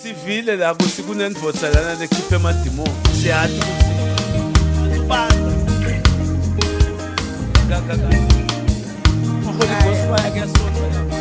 Sivile la ukuthi kunendvodza lana lekhipha emadimoni. Siyazi ukuthi ubani. Ga ga ga. Holy Ghost fire kuyasonta lapha.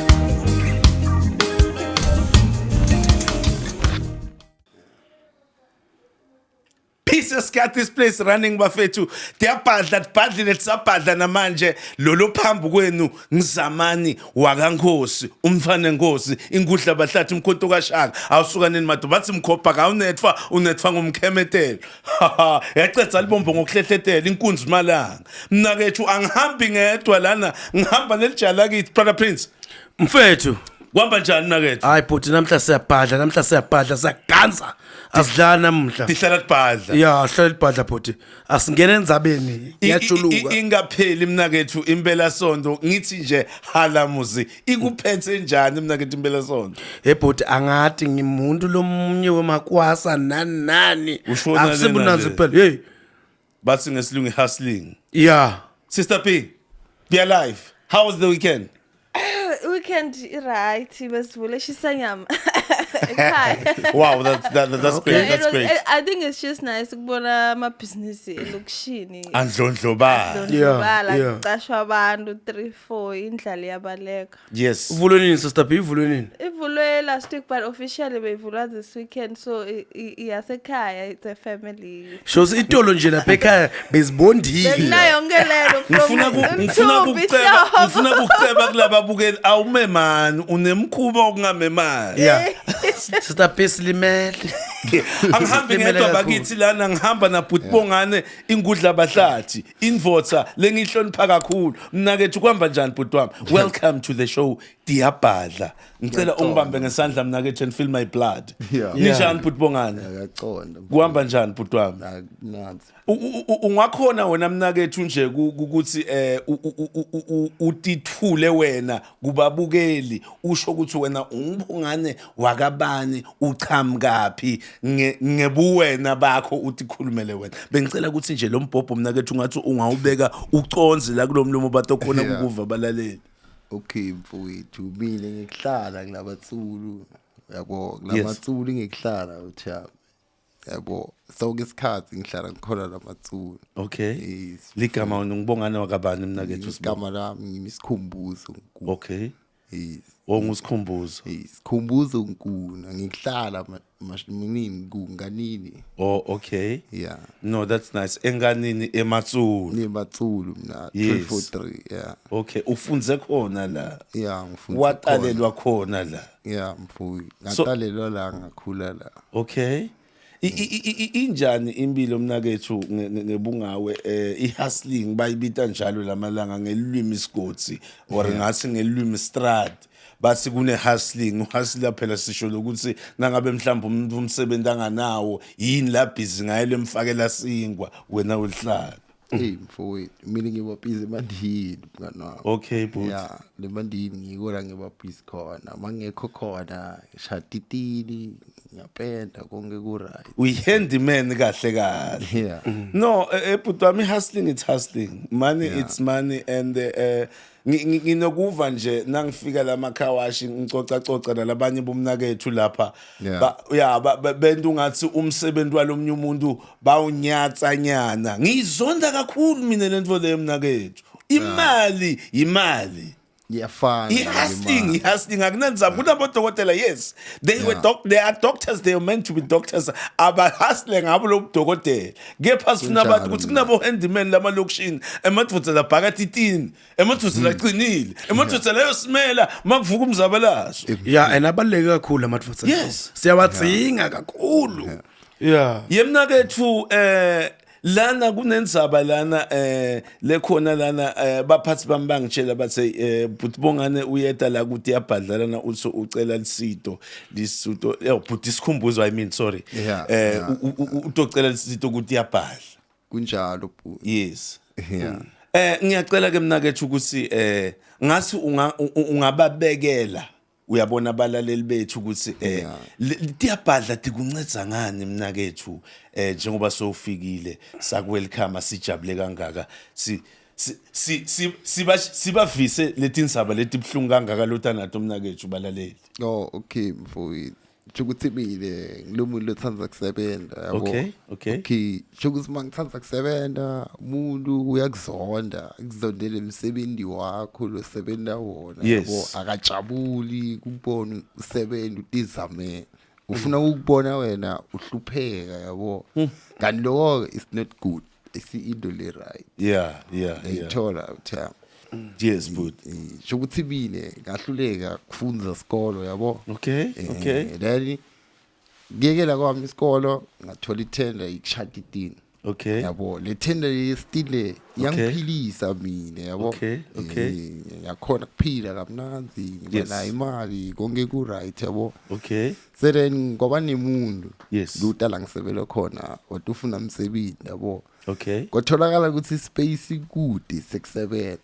Peace has got this place running bafethu. Tiyabhadla tibhadlile tisabhadla namanje lolo phambi kwenu ngizamani wakaNkosi umfana enkosi inkudla bahlathi umkhonto kaShaka awusuka nini madu bathi mkhopha kawunethwa unethwa ngomkhemetelo yacetha libombo ngokuhlehletela inkunzi malanga mnakethu angihambi ngedwa lana ngihamba nelijala kithi brother prince Mfethu kuhamba njani mnakethu hayi bhuti namhla siyabhadla namhla siyabhadla siyaganza asidlali namhla tihlala tibhadla ya sihlala libhadla bhuti asingene endzabeni iyajuluka Ingapheli mnakethu impela sonto ngithi nje halamuzi ikuphethe njani mnakethu impela sonto hey bhuti angathi ngimuntu lomunye wemakwasa nani nani Ushona lena akusebunanzi le. kuphela hey bathi ngesilungu hustling ya sister p be alive how was the weekend Weekend right besivule shisanyama ekhaya. wow that's that, that's Okay. great It that's was, great I think it's just nice ukubona amabhizinisi elokishini. andlondlobala Dlondlobala Yeah, yeah. kucashwa abantu 3 4 indlala iyabaleka. yes ivulwe nini sister b ivulwe nini Ivulwe last week but officially beyivulwa this weekend so iyasekhaya it's a family. Shows itolo nje lapha ekhaya bezibondile. Bekunayo yonke lento from ngifuna ku- ngifuna Mthumbi, ukuceba Hlobo. ngifuna ukuceba kulababukeli awumemani unemkhuba wokungamemani Yeah. Sister P silimele. angihambi Silimele ngedwa kakhulu. bakithi lana ngihamba nabhuti bongane ingudla bahlathi indvodza lengihlonipha kakhulu mnakethu kuhamba njani bhuti wami welcome to the show diyabhadla ngicela ungibambe ngesandla mnakethu and feel my blood Yeah. ninjani bhuti bongane Ngiyaqonda. kuhamba njani bhuti wami Akunansi. Ungakhona wena mnakethu nje ukuthi eh utithule wena kubabukeli usho ukuthi wena ungibongane wakabani uchamukaphi ngebuwena bakho utikhulumele wena bengicela ukuthi nje lo mbhobho mnakethu ungathi ungawubeka uconze la kulomlomo batokhona kukuva abalaleli Okay mfowethu mina ngikuhlala kulabatsulu yabo kulamatsulu ngikuhlala uthiyami yabo sonke isikhathi ngihlala ngikhona lamatsulu okay Yes. ligama wena ungibongane wakabani mnakethu Sibonga? igama lami ngimisikhumbuzo Nkuna. okay Yes. ongusikhumbuzo Yes, sikhumbuzo Nkuna ngikuhlala nini kunganini oh okay yeah no that's nice enganini ematsulu nematsulu mina Yes. 343 yeah okay ufunze khona la yeah ngifunde watalelwa khona la yeah mfowethu So- ngatalelwa la ngakhula la okay injani impilo mnakethu ngebungawe eh i-hustling bayibita njalo lamalanga ngelwimi isigotsi or ngathi ngelwimi strat bathi kune hustling uhustler phela sisho lokuthi nangabe mhlawumbe umuntu umsebenzi anganawo yini la busy ngayo lemfakela singwa wena ulihlala Hey mfowethu mina ngiba busy emandini mngani wami. Okay, bhuti. Yeah, le mandini ngiko la ngiba busy khona. Mangekho khona ngishaya titini, ngiyapenda konke ku right. Uyi-handyman kahle kahle. Yeah. No, bhuti wami hustling it's hustling. Money it's money and nginokuva nje nangifika la makhawashi ngicoca coca nalabanye bomnakethu lapha. Ba yeah bento ungathi umsebenzi walomnye umuntu bawunyatsanyana. Ngizonda kakhulu mina lento leyo mnakethu. Imali imali. Iyafana. I-hustling, i-hustling akunanzaba kunabodokotela yes they were doc they are doctors they are meant to be doctors abahustle ngabo lobudokotela kepha sifuna abantu ukuthi kunabo handyman lamalokishini emadvodza labhaka titini emadvodza laqinile emadvodza layosimela makuvuka umzabalazo Yeah, and abaluleke kakhulu amadvodza. Yes. Siyawadzinga kakhulu. Yeah. Yemnakethu lana kunenzaba lana lekhona lana baphathi bami bangitshela bathe bhuti bongane uyeta la kuthi yabhadla lana uthi ucela lisito lisito bhuti isikhumbuzo I mean sorry utocela lisito ukuthi yabhadla Kunjalo bhuti. Yes. Yeah. Ngiyacela ke mnakethu ukuthi ngathi ungababekela uyabona abalaleli bethu ukuthi tiyabhadla tikuncedza ngani mnakethu njengoba sowufikile sakuwelcome sijabule kangaka si si si siba sibavise letinsaba letibhlungu kangaka lotanato mnakethu balaleli. Oh okay mfowethu. Shukuthi mina ngilomuntu lothanda kusebenza yabo. Okay. Okay, shukuthi mangithanda kusebenza umuntu uyakuzonda, akuzondele umsebenzi wakho lo sebenza wona yabo, akajabuli kubona usebenza utizame. Ufuna ukubona wena uhlupheka yabo. Kanti lokho is not good. Isi into le right. Yeah. Ngithola uthama. Yes, but Shukuthi mina ngahluleka kufunda isikolo yabo. Okay. Then ngiyekela kwami isikolo ngathola ithenda ikushada itini. Yabo, le tender yesitile iyangiphilisa mina yabo. Okay. Ngiyakhona kuphila kamnandzi, ngiba nayo imali, konke ku right yabo. So then ngoba nemuntu lutala ngisebele khona wathi ufuna umsebenzi yabo. Kwatholakala ukuthi space kude sekusebenza.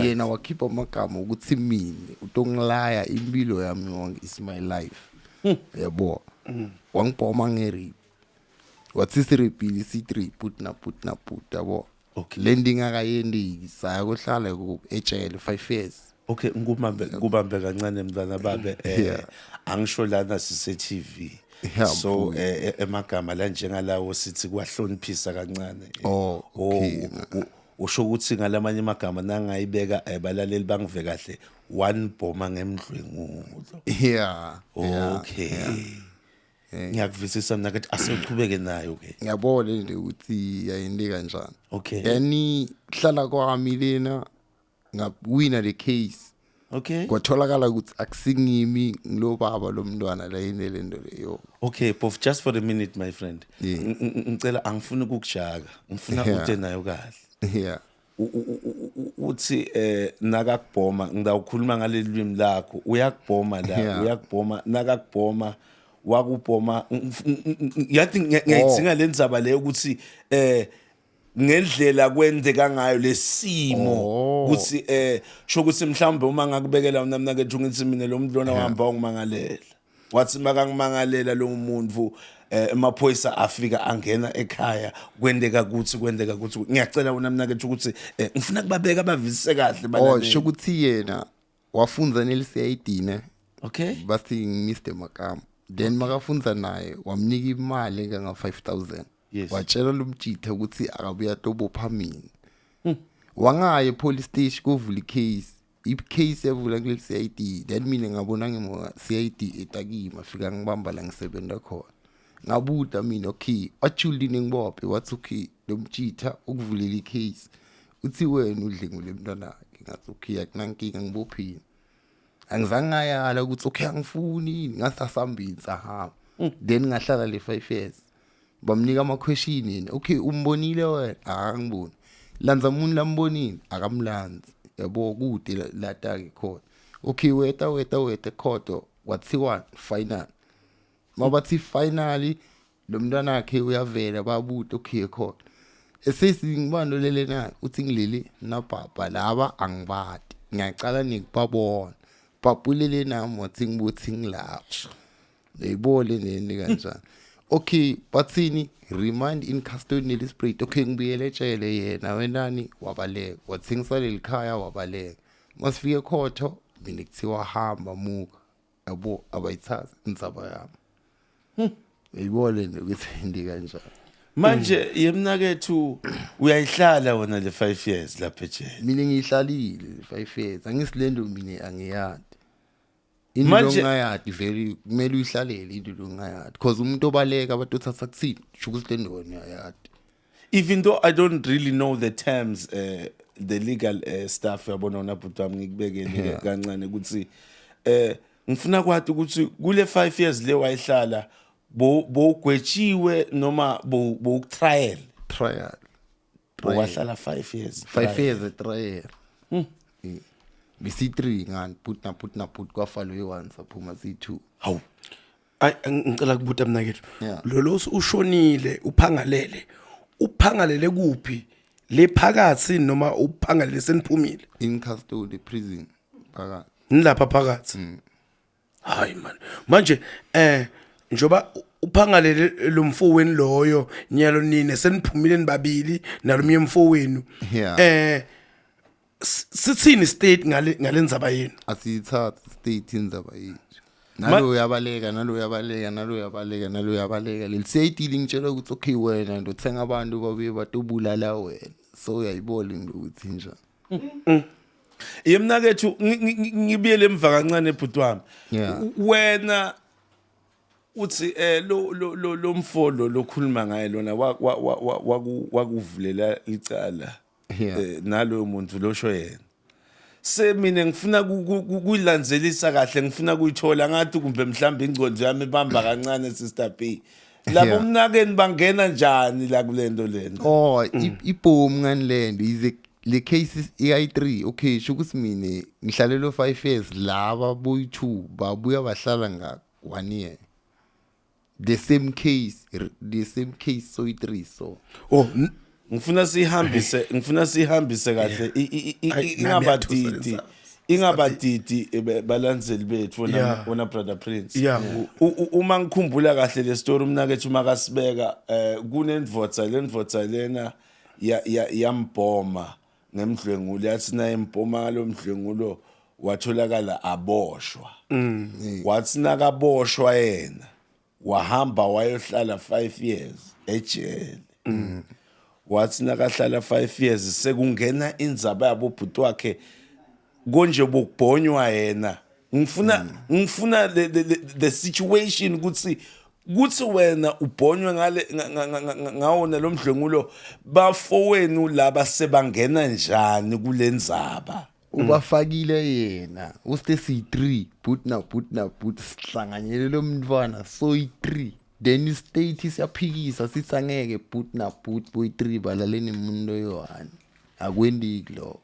Yena wakhipha amagama ukuthi mina utongilaya impilo yami yonke is my life. Yabo. Wangibhoma ngerip. Wathi siripile si3 put na put na put yabo. Le ndingakayendi saya kuhlala ku ejele 5 years. Okay, ngikubambe kancane mntwana babe. Angisho lana sise TV. Yeah, So mfowethu. emagama la njengalawo sithi kwahloniphisa kancane. Oh, okay. Usho ukuthi ngalamanye amagama nangayibeka balaleli bangive kahle, one bhoma ngemdlwengulo. Okay. Ngiyakuvisisa mina ke, asechubeke nayo ke. Ngiyabona nje ukuthi yayinde kanjani. Okay. Yani hlala kwami lena ngawina le case. Kwatholakala ukuthi akusingimi ngilo baba lomntwana la yini le nto leyo. Okay, Prof, just for a minute my friend. Yeah. Ngicela, angifuni ukukujaka. Ngifuna ude nayo kahle. Uthi nakakubhoma, ngidawukhuluma ngaleli lwimi lakho, uyakubhoma la, uyakubhoma, nakakubhoma wakubhoma, yathi ngiyayidzinga le ndzaba leyo ukuthi ngendlela kwenzeka ngayo lesimo ukuthi sho ukuthi mhlawumbe uma ngakubekela mina mina ke ngithi mina lo muntu lona wahamba wangimangalela, wathi makangimangalela lo muntu emaphoyisa afika angena ekhaya, kwendeka ukuthi ngiyacela wena mina ke ukuthi ngifuna kubabeka bavisise kahle Oh, balaleli. sho ukuthi yena wafunza neli CID ne. Bathi Mr Makam. Then makafunza naye wamnika imali enganga 5000. Watshela lo mjitha ukuthi akabuya tobopha mina. Wangaye police station kovula icase. I-case yavula kuleli CID. Then mina ngabona ngimo CID etakima fika ngibamba la ngisebenza khona. Ngabuta mina, okay, wajulile ngibophe, wathi okay, lo mjitha ukuvulela icase. Uthi wena udlengule mntwana wakhe. Ngathi okay, akunankinga, ngibophile. Angizange ngayala ukuthi okay angifuni, ngasasambini sahamba. Then ngahlala le 5 years. Bamnika ama question yena. Okay, umbonile wena? Akangiboni. Lanza umuntu lambonile, akamlanzi. Yabo kude latake khona. Okay, weta weta weta khoto kwathiwa final. Mabathi finally lo mntwana wakhe uyavela, babuta okay khona. Esesi ngibani lele na uthi ngilele nababa laba angibati. Ngiyacala nikubabona. Babulele nami wathi ngibuthi ngilapho. Uyibone neni kanjani. Okay, bathini remand in custody Nelspruit. Okay, ngibuyele ejele yena wenani wabaleka. Wathengisa lelikhaya wabaleka. Masifike ekhotho mina kuthiwa hamba muka. Yabo abayithathi indzaba yami. Uyibone nje ukuthi ndi kanjani. Manje yemnakethu uyayihlala wena le 5 years lapha ejele? Mina ngiyihlalile le 5 years. Angisilendo mina angiyadi. Into ongayadi vele kumele uyihlalele into ongayadi because umuntu obaleka abantu othatha kuthini sho ukuthi le nto wena uyayadi. Even though I don't really know the terms, the legal stuff yabona wona bhuti wami, ngikubekele kancane ukuthi ngifuna kwathi ukuthi kule 5 years le wayihlala bowugwetshiwe noma bowu trial? Trial. Wahlala 5 years? 5 Trial. Years trial. Bisi 3 ngani put na put na put kwafalo yi1 saphuma si2. Hawu. Ay, ngicela kubuta mina kethu. Yeah. Lo ushonile uphangalele. Uphangalele kuphi? Le phakathi noma uphangalele seniphumile? In custody prison phakathi. Nilapha phakathi. Hayi man. Manje njoba uphangalele lo mfowenu loyo nyalo nine seniphumile nibabili nalomnye mfowenu. Yeah. Sithini state ngalendzaba yenu? Asiyithatha state indzaba yethu. Nalo uyabaleka, nalo uyabaleka, nalo uyabaleka, nalo uyabaleka. Leli CID lingitshela ukuthi okay, wena ndothenga abantu babuye batobulala wena, so uyayibona into ukuthi njani. Ye mnakethu, ngibuyele emva kancane, bhuti wami. Yeah. Wena uthi lo mfo lo lokhuluma ngaye lona wakuvulela icala naloyo muntu losho yena. Semine ngifuna kuyilandzelisa kahle, ngifuna kuyithola ngathi kumbe mhlawumbe ingcondo yami ibamba kancane, Sister B. Labo mnakeni bangena njani la kulento lena? Oh, ibhomu ngani lento ize le case ikayi-3. Okay, sho ukuthi mina ngihlalelo 5 years, laba boyi-2 babuya bahlala nga 1 year, the same case, the same case, so i-3 so. Oh. Ngifuna sihambise kahle Ayi, nami iyathusa ingabadidi lensaba. Ingabadidi balandzeli bethu wona, wona Brother Prince. Uma ngikhumbula kahle le story umnakethu makasibeka, kunendvodza, lendvodza lena yambhoma ngemdlwengulo, yathi naye imbhoma ngalo mdlwengulo, watholakala aboshwa. Wathi nakaboshwa yena wahamba wayohlala 5 years ejele. Wathi nakahlala 5 years, sekungena indzaba yabo bhuti wakhe konje bokubhonywa yena. Ngifuna the situation ukuthi wena ubhonywe ngale ngawona lo mdlwengulo, bafowenu laba sebangena njani kulendzaba? Ubafakile yena usite siyi-3, but na but na but sihlanganyele lo mntwana soyi-3, then istate siyaphikisa sithi angeke but na but boyi-3 balaleni umuntu oyi-one, akwendiki lokho.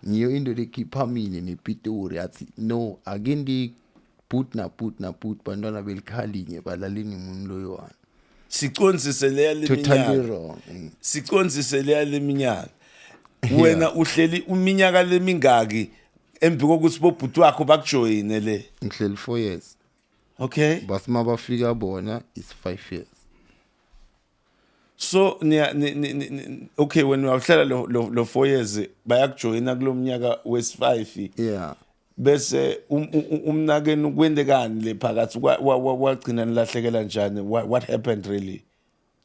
Ngiyo into lekhipha mine nePitori, athi no, akendiki but na but na but bantwana belikhalinye balaleni umuntu oyi-one. Sicondzise leya Totally leminyaka. wrong. Sicondzise leya leminyaka. Wena uhleli uminyaka lemingaki embi kokuthi bobhuti wakho bakujoyine le? Ngihleli 4 years. Basima bafika bona is 5 years. So niya okay, wena uyawuhlala lo 4 years, bayakujoyina kulomnyaka wesi5. Bese umnakenu kwendekani le phakathi? Wagcina nilahlekela njani? What happened really?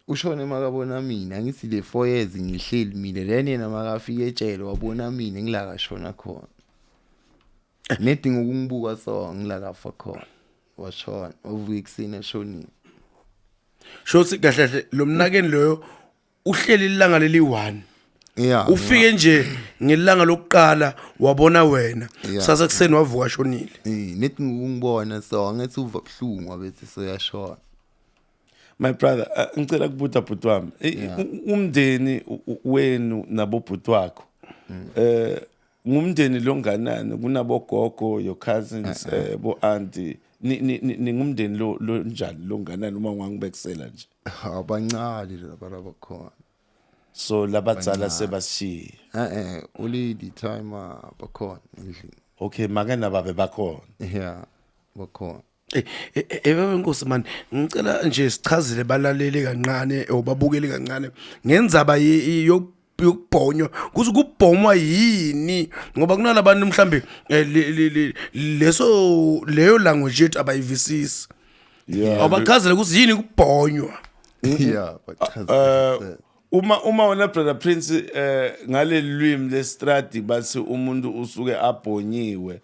Ushone makabona mina. Ngithi le 4 years ngihleli mina, then yena makafika ejele wabona mina ngila kashona khona, nedi ngokungibuka, so ngila kafa khona, washona, wavuka ekuseni eshonile. Shothi kahle kahle lo mnakeni loyo uhleli ilanga leli 1. Ufike nje ngelanga lokuqala wabona wena. Sasa kuseni wavuka shonile. Eh, nethi ngokungibona so angithi uva buhlungu, wabese soyashona. My brother, ngicela kubuta bhuti wami. Umndeni wenu nabobhuti wakho ngumndeni longanani? Kunabogogo, your cousins, bo auntie, ningumndeni lo njani, longanani, uma ungangibekisela nje? Abancane laba labakhona. So labadzala sebashiye? Eh, already time bakhona endlini. Okay, make nababe bakhona? Yeah, bakhona. Eh, baba nkosi man, ngicela nje sichazele balaleli kancane or babukeli kancane ngenzaba yokubhonywa, kuthi kubhomwa yini, ngoba kunalabantu mhlambe leso leyo language yethu abayivisisi. Awubachazele ukuthi yini kubhonywa. Yeah, bachaza. Uma wena Brother Prince, ngaleli lwimi lestradi bathi umuntu usuke abhonyiwe,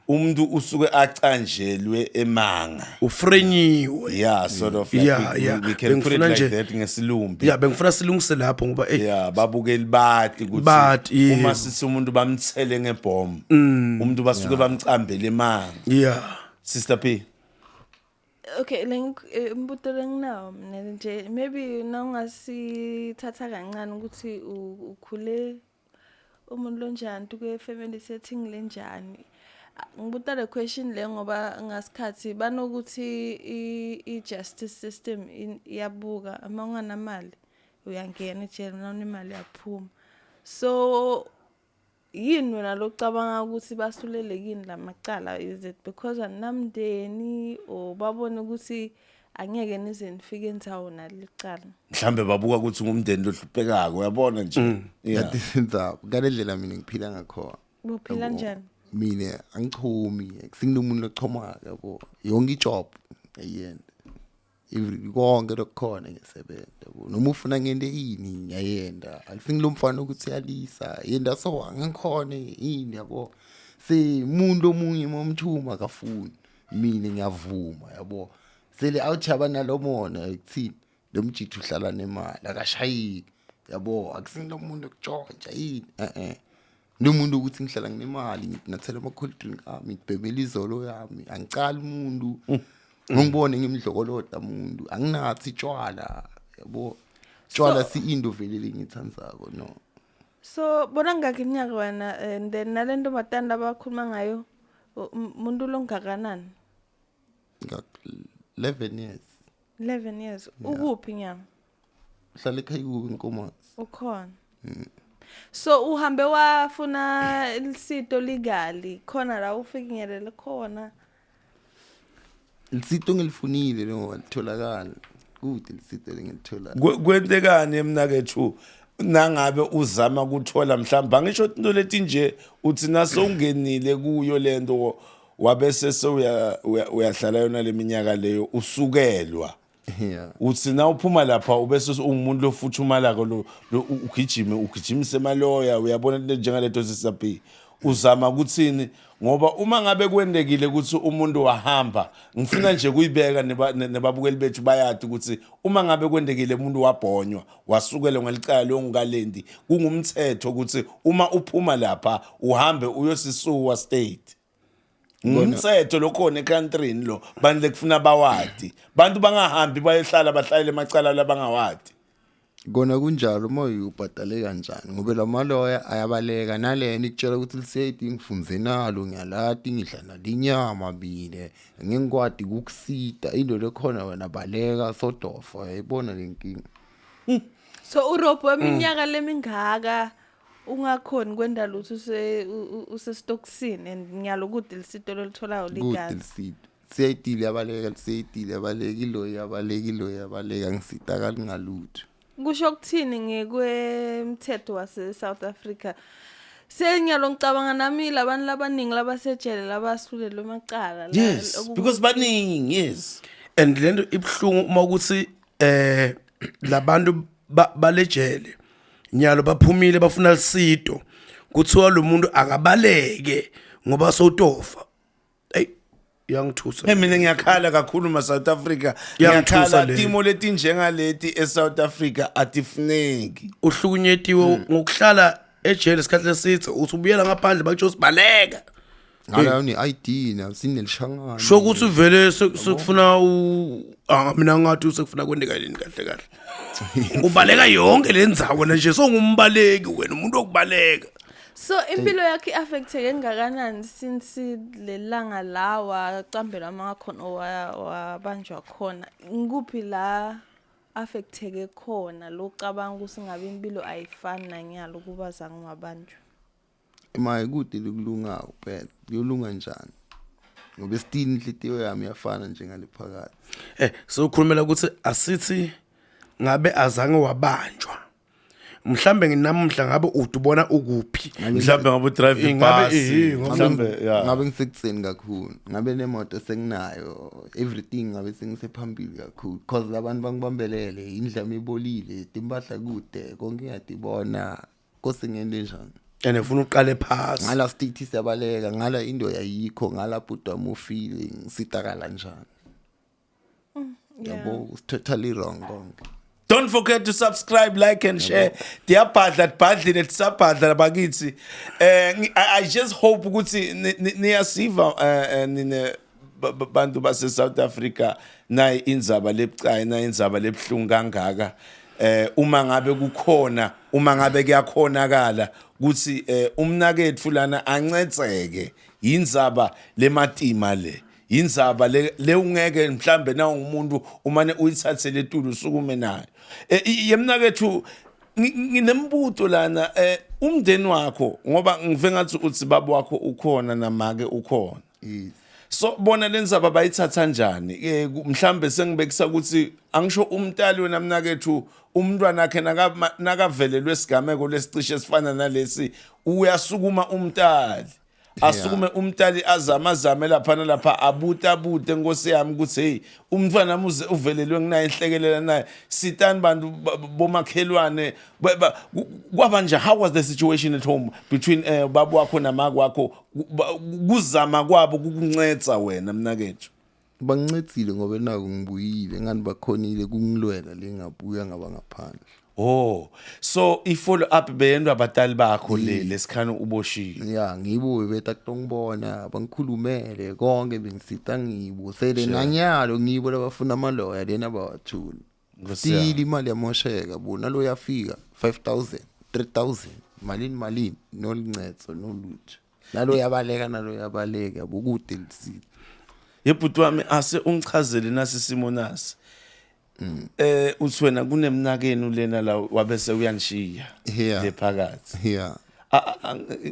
umuntu usuke acanjelwe emanga. Ufrenyiwe. Yeah, sort of like we can put it Bengifuna like that ngesilumbi. Yeah, bengifuna silungise lapho ngoba Yeah, babukeli bati ukuthi Bathi, yebo. uma sithi umuntu bamthele ngebomb, umuntu basuke bamcambele emanga. Sister P. Okay, umbuto lenginawo mina nje, maybe nawungasithatha kancane ukuthi ukhule umuntu lonjani tuke family setting lenjani. Ngibuta le question le ngoba ngasikhathi banokuthi i-justice system iyabuka uma unganamali uyangena ejele, nawunemali uyaphuma. So yini wena locabanga ukuthi basulele kini lamacala? Is it because aninamndeni or babone ukuthi angeke nize nifike endzawo nalicala? Mhlambe babuka ukuthi ngumndeni lohluphekako, uyabona nje, yeah. Yathi sinzabo ngale ndlela mina ngiphila ngakhona. Bophila njani? Mina angichomi, singinomuntu lochomaka yabo. Yonke ijob ngiyayenda. Every konke lokukhona ngiyasebenza yabo. Noma ufuna ngente ini ngiyayenda. Akusingilo mfana ukuthi uyalisa, yenda so angikhone yini yabo. Se umuntu omunye momthuma akafuni. Mina ngiyavuma yabo. Sele awuchaba nalomona ekuthini lo mjithu uhlala nemali akashayiki yabo akusingilo muntu okutshontsha yini eh eh nomuntu ukuthi ngihlala nginemali nginathela ama-cold drink ami ngibhemela izolo yami angicali umuntu ngingibone ngimdlokolota muntu anginathi tshwala yabo tshwala si into vele lengithandzako no. So bona ngakhi iminyaka wena and then nale ntombazane labakhuluma ngayo umuntu longakanani? Ngak 11 years. 11 years. Ukuphi nyama? Hlala ekhaya kubi inkomazi. Ukhona. So uhambe wafuna lisito legali khona la ufinyelele khona? Lisito ngilifunile no litholakala kude lisito lengilithola. Kwentekani emnakethu nangabe uzama kuthola mhlawumbe angisho into leti nje uthi nasowungenile kuyo lento wabese sewuya uyahlala yona leminyaka leyo usukelwa? Yeah. Uthi na uphuma lapha ubese ungumuntu lofuthumalako lo ugijime ugijimise emaloya uyabona into njengaleto sisaphi uzama ukuthini ngoba uma ngabe kwendekile ukuthi umuntu wahamba ngifuna nje kuyibeka nebabukeli bethu bayati ukuthi uma ngabe kwendekile umuntu wabhonywa wasukela ngelicala longukalendi kungumthetho ukuthi uma uphuma lapha uhambe uyosisuwa state. Ngumthetho lokhona ecountryini lo bantu lekufuna bawadi bantu bangahambi bayohlala bahlalele emacala labangawadi. Kona kunjalo uma ubhadale kanjani ngoba la maloya ayabaleka nalena ikutshela ukuthi liseti ngifunze nalo ngiyalati ngidla nalinyama mina ngingikwadi kukusita into lekhona wena baleka sodofa uyayibona le nkinga. So urobho weminyaka lemingaka ungakhoni kwenda lutho use usestokisini and ngiyalo kude lisito lolitholayo kude ligazi. Lisito siyayidile yabaleka lisiyayidile yabaleka ilo yabaleka ilo yabaleka ngisitakali ngalutho. Kusho ukuthini ngekwemthetho wase South Africa? Senyalo ngicabanga nami labantu labaningi labasejele labasulelwe emacala la- Yes, because baningi, yes. And lento ibhlungu uma ukuthi labantu balejele nyalo baphumile bafuna lisito kuthiwa lo muntu akabaleke ngoba sowutofa. Ey, iyangithusa. Hey mina ngiyakhala kakhulu ma South Africa. Iyangithusa Ngiyakhala leyo. Timo letinjengaleti eSouth Africa atifuneki. Uhlukunyetiwe ngokuhlala ejele isikhathi esithe uthi ubuyela ngaphandle bakutsho sibaleka. Ngala une-ID na sinelishangane. Sho ukuthi vele sekufuna u ah mina ngathi usekufuna kwendeka yini kahle kahle. Ubaleka yonke le ndzawo wena nje songumbaleki wena umuntu wokubaleka. So impilo yakhe i-affecteke kangakanani since lelanga la wacambelwa amakhona wabanjwa khona? Ngikuphi la affecteke khona lo cabanga ukuthi ngabe impilo ayifani nanyalo kuba zange wabanjwa? Maye kude lokulungako phela kuyolunga njani ngoba esitini inhlitiyo yami iyafana njengale phakathi. Sokhulumela ukuthi asithi ngabe azange wabanjwa. Mhlambe nginamhla ngabe udubona ukuphi? Mhlambe ngabe udrive Ngabe ibhasi. Mhlambe yeah. Ngabe ngisekutseni kakhulu ngabe nemoto senginayo everything ngabe sengisephambili kakhulu cause labantu bangibambelele indlu yami ibolile timpahla kude konke ngiyatibona kose ngente njani. And ufuna uqale phasi. Ngala state siyabaleka ngala into yayikho ngala bhuti wami ufile ngisitakala njani. Yabo it's totally wrong konke. Don't forget to subscribe, like and share. Diyabhadla tibhadlile tisabhadla bakithi. I just hope ukuthi niyasiva nine bantu base South Africa nayi indzaba lebucayi nayi indzaba lebhlungu kangaka. Uma ngabe kukhona uma ngabe kuyakhonakala ukuthi umnaketfu lana ancedzeke indzaba lematima le. Indzaba le ungeke mhlambe na ungumuntu umane uyithathele etulu usukume nayo. Yemnakethu nginembuto lana umndeni wakho ngoba ngive ngathi uthi baba wakho ukhona namake ukhona. Yes. So bona lenzaba bayithatha kanjani? Mhlambe sengibekisa ukuthi angisho umntali wena mnakethu umntwana wakhe nakavelelwe esigameko lesicishe esifana nalesi uyasukuma umntali. Asukume umtali azama azame lapha nalapha, abuta abute, nkosi yami, ukuthi hey, umntwana muze uvelelwe nginaye inhlekelela naye, sitani bantu bomakhelwane. Kwaba nje, how was the situation at home between baba wakho namake wakho, kuzama kwabo kukuncetsa wena, mnakethu? Bangincedile ngoba nako ngibuyile, ngani bakhonile kungilwela le, ngabuya ngaba ngaphandle. Oh, so i-follow up beyendwa abatali bakho le lesikhana uboshiwe? Ya, ngibo beta kutongibona, bangikhulumele konke, bengisita ngibo sele nanyalo, ngibo labafuna amaloya lena bawathuli. Nkosi yami. Still imali yamosheka bo, nalo yafika 5000, 3000, malini malini, nolincetso nolutho, nalo yabaleka, nalo yabaleka bokude lisile. Yebhuti wami, ase ungichazele nasi simo nasi. Uthi wena kunemnakenu lena la wabese uyanishiya lephakathi.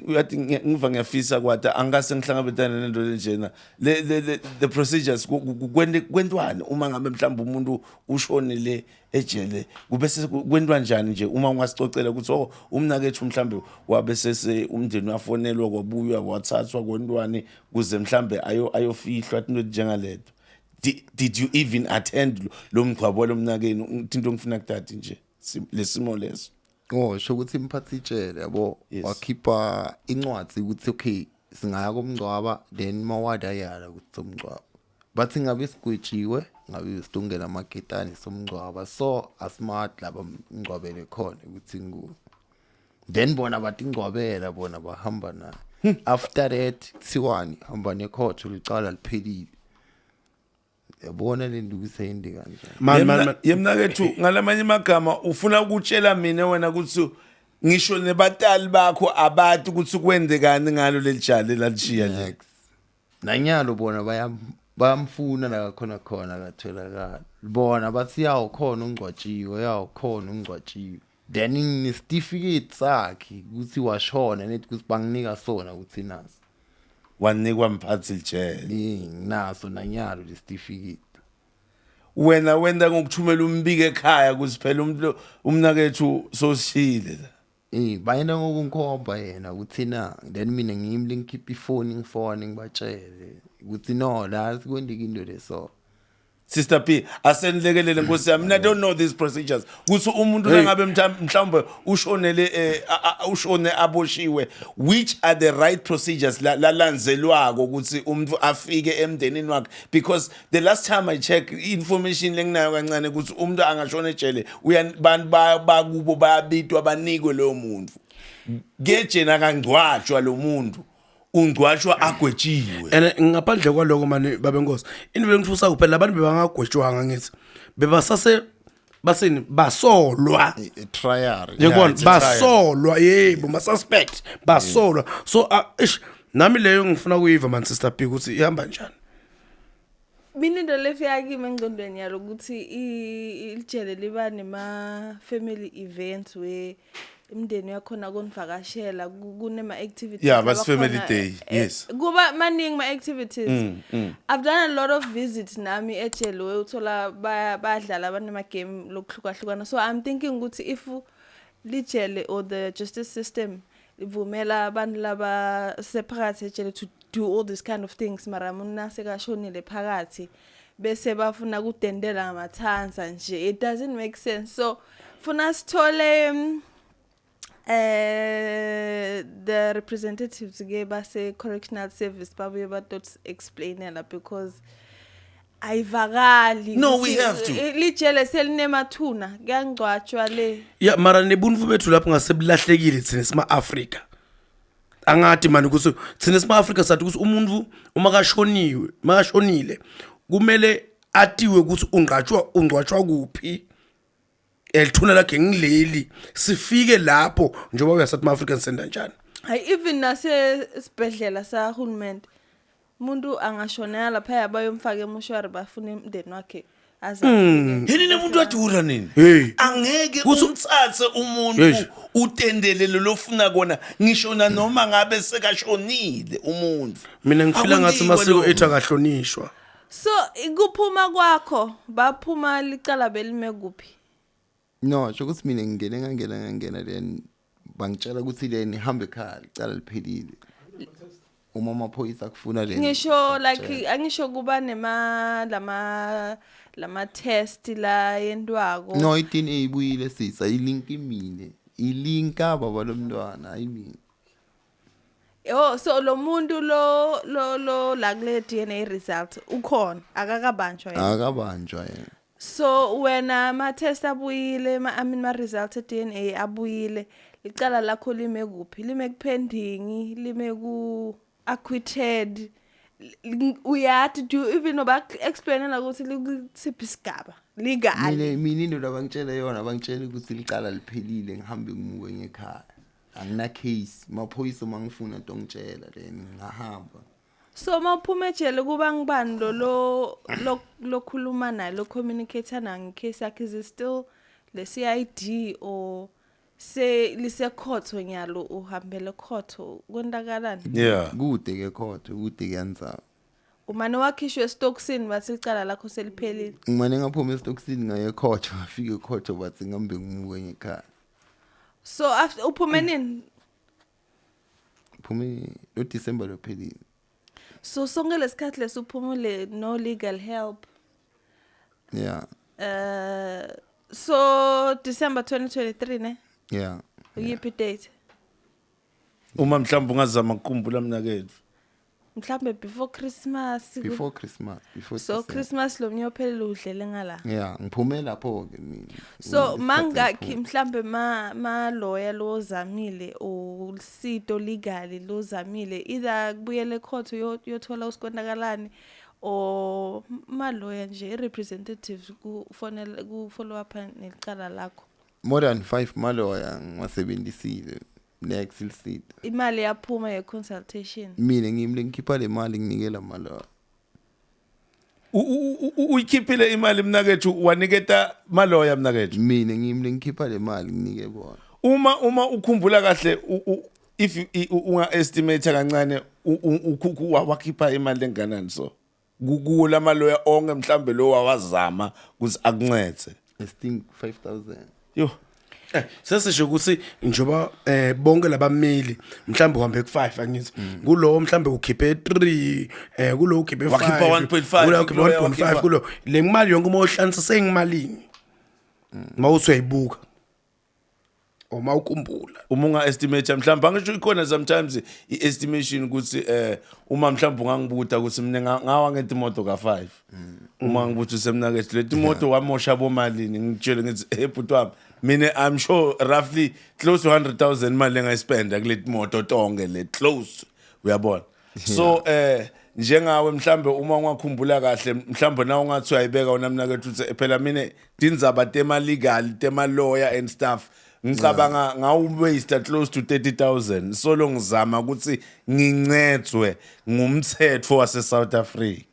Uyathi ngiva ngiyafisa kwata angase ngihlangabetane nento lenjena. Le the procedures, kwentwani uma ngabe mhlawumbe umuntu ushonile ejele, kube kwentwa njani nje, uma ungasicocela ukuthi oh, umnakethu mhlawumbe wabe sese umndeni wafonelwa, kwabuywa, kwathathwa, kwentwani kuze mhlawumbe ayofihlwa, into njengaleto. Did you even attend lo mngcwabo lomnakenu? Into engifuna kudati nje lesimo leso. Oh, sho ukuthi imphathi itshele yabo, wakhipha incwadi ukuthi okay, singaya komngcwaba, then mawada yala ukuthi somngcwaba, bathi ngabe sigwetshiwe, ngabe sidungela amaketane somngcwaba, so asmart laba mngcwabele khona ukuthi ngu then bona bathi ngcwabela bona, bahamba naye. After that kuthiwani, hamba necourt, licala liphelile, yabona le nto kuseyinde kanjani. Man, man, man. Yemnakethu, ngalamanye amagama ufuna ukutshela mina wena ukuthi ngisho nebatali bakho abati ukuthi kwenzekani ngalo leli jali lalishiya le? Next nanyalo bona bayamfuna la khona khona, akatholakala. Bona bathi yawo khona ungcwatshiwe, yawo khona ungcwatshiwe, then nesitifiketi sakhe ukuthi washona nethi ukuthi banginika sona ukuthi naso. Wanikwa mphathi lijele? Eh, nginaso nanyalo lesitifiketi. Wena wenda ngokuthumela umbiko ekhaya ukuthi phela umuntu umnakethu sosishile la? Eh, bayena ngokungikhomba yena ukuthi na, then mina ngimi ngikhipha ifoni, ngifone, ngibatshele ukuthi no, la sikwendika into leso. Sister P, asenilekelele nkosi yami. Mina I don't know these procedures kuthi umuntu nangabe mhlawumbe ushonele ushone aboshiwe, which are the right procedures lalandzelwako ukuthi umuntu afike emndenini wakhe? Because the last time I check, information lenginayo kancane ukuthi umuntu angashona ejele, bantu bakubo bayabitwa, banikwe loyo muntu kejena, akangcwatshwa lo muntu, ungcwatshwa agwetshiwe. And ngaphandle kwaloko mani, babenkosi, into bengithusa kuphela, abantu bebangagwetshwanga, ngithi bebasase basini, basolwa. Trial. Yekubona. It's a trial. Basolwa, yebo, ma suspect, basolwa. So ish, nami leyo ngifuna kuyiva man, Sister P, ukuthi ihamba njani. Mina into lefika kimi engcondweni yalo ukuthi ilijele liba nema family events where imindeni yakhona konivakashela, kunema activities. Yeah, that's labakhona, family day, yes. Kuba maningi ma activities. I've done a lot of visits nami ejele where uthola bayadlala, banema game lokuhlukahlukana. So I'm thinking ukuthi if lijele or the justice system ivumela abantu laba sephakathi ejele to do all these kind of things, mara umuntu sekashonile phakathi bese bafuna kudendela ngamathansa nje, it doesn't make sense. So funa sithole the representatives ke base correctional service babuye batot explainela because ayivakali. No, we ukuthi have to. Lijele selinemathuna, kuyangcwatshwa le. Ya, mara nebuntu bethu lapho ngasebulahlekile thina sima Africa. Angathi manje ukuthi thina sima Africa sathi ukuthi umuntu uma kashoniwe, makashonile, kumele atiwe ukuthi ungcatshwa, ungcwatshwa kuphi, elithuna lakhe ngileli, sifike lapho njengoba uyasathi ma African senda njani. Hayi, even nasesibhedlela sahulumende, umuntu angashonela lapha, bayomfaka emoshwari, bafune umndeni wakhe aze afike. Yini nemuntu adura nini? Hey. Angeke umtsatse umuntu Yes. utendelele lofuna kona, ngisho nanoma ngabe sekashonile umuntu. Mina ngifila ngathi Akwentiwe amasiko lokho. ethu akahlonishwa. So kuphuma kwakho, baphuma licala belime kuphi? No, sho ukuthi mina ngingene, ngangena, ngangena, then bangitshela ukuthi then ihambe ekhaya, licala liphelile. Uma amaphoyisa akufuna le Ngisho like angisho kuba nema lama test la yentwako. No, i-DNA ibuyile sisa ilinki mine. Ilinka baba lomntwana hayi mina. Oh, so lo muntu lo la kule DNA result ukhona, akakabanjwa yena? Akabanjwa yena. So wena ma test abuyile, ma, I mean, ma result e DNA abuyile, licala lakho lime kuphi? Lime ku pending, lime ku acquitted? Uyati, do you even know, ba explainela ukuthi likusiphi isigaba legally? Mina into labangitshela yona, bangitshela ukuthi licala liphelile, ngihambe ngimuke ngekhaya. Angina case, maphoyisa uma ngifuna tongitshela, then ngahamba. So mawuphuma ejele kuba ngibani lo lokhuluma naye, lo communicator naye ngecase yakhe? Is it still le CID or se lise court nyalo, uhambele court, kwentakalani? Kude ke court, kude kuyanzaba. Umane wakhishwe esitokisini, bathi licala lakho seliphelile? Ngimane ngaphuma esitokisini, ngaye court, ngafika ecourt bathi ngihambe ngimuke ngekhaya. So after uphume nini? Phume lo December lophelile. So sonke lesikhathi lesuphumule, no legal help? Yeah. So December 2023, ne? Yeah. Uyiphi date? Uma mhlawumbe ungazama ukukhumbula, mnakethu. Mhlambe before Christmas? Before Christmas, before So December. Christmas lo mnyophelele udlele ngala? Yeah, ngiphume lapho ke mina. So Isikhathi mangakhi ngiphuma. mhlambe ma lawyer lo zamile usito legally lo zamile, either kubuyele court uyothola usikondakalani or ma lawyer nje representatives kufonela ku follow up necala lakho? More than 5 maloya ngiwasebenzisile, next ilisito. Imali yaphuma ye consultation? Mina ngimi ngikhipha le mali, nginikela maloya. Uyikhiphile imali, mnakethu, waniketa maloya, mnakethu? Mina ngimi ngikhipha le mali, nginike bona. Uma ukhumbula kahle, if unga estimate kancane, wakhipha imali enganani so kuwo lamaloya onke mhlambe lo wawazama ukuze akuncede? I think 5000. Yo. Sesisho ukuthi njoba bonke labameli mhlambe uhambe ku5, angithi kulowo mhlambe ukhiphe 3, kulowo ukhiphe 5. Wakhipha 1.5, kulowo ukhiphe kuloya 1.5. Kulo le mali yonke uma uhlanisa sengimalini mawuthi uyayibuka uma ukhumbula? Uma unga estimate mhlawumbe, angisho ikhona sometimes i-estimation ukuthi uma mhlawumbe ungangibuta ukuthi mina ngawa ngento imoto ka5, uma ngibuthi usemnakethu leti moto wamosha bomalini, ngitshele ngithi, "Hey bhuti wami, mina I'm sure roughly close to 100,000 imali engayispenda kuleti moto tonke le close," uyabona? So njengawe mhlambe uma ungakhumbula kahle, mhlambe na ungathi uyayibeka wona, mnakethu, uthi phela mina tindzaba tema legal, tema lawyer and stuff, ngicabanga ngawuwaste close to 30,000 solo ngizama ukuthi ngincedzwe ngumthetho wase South Africa.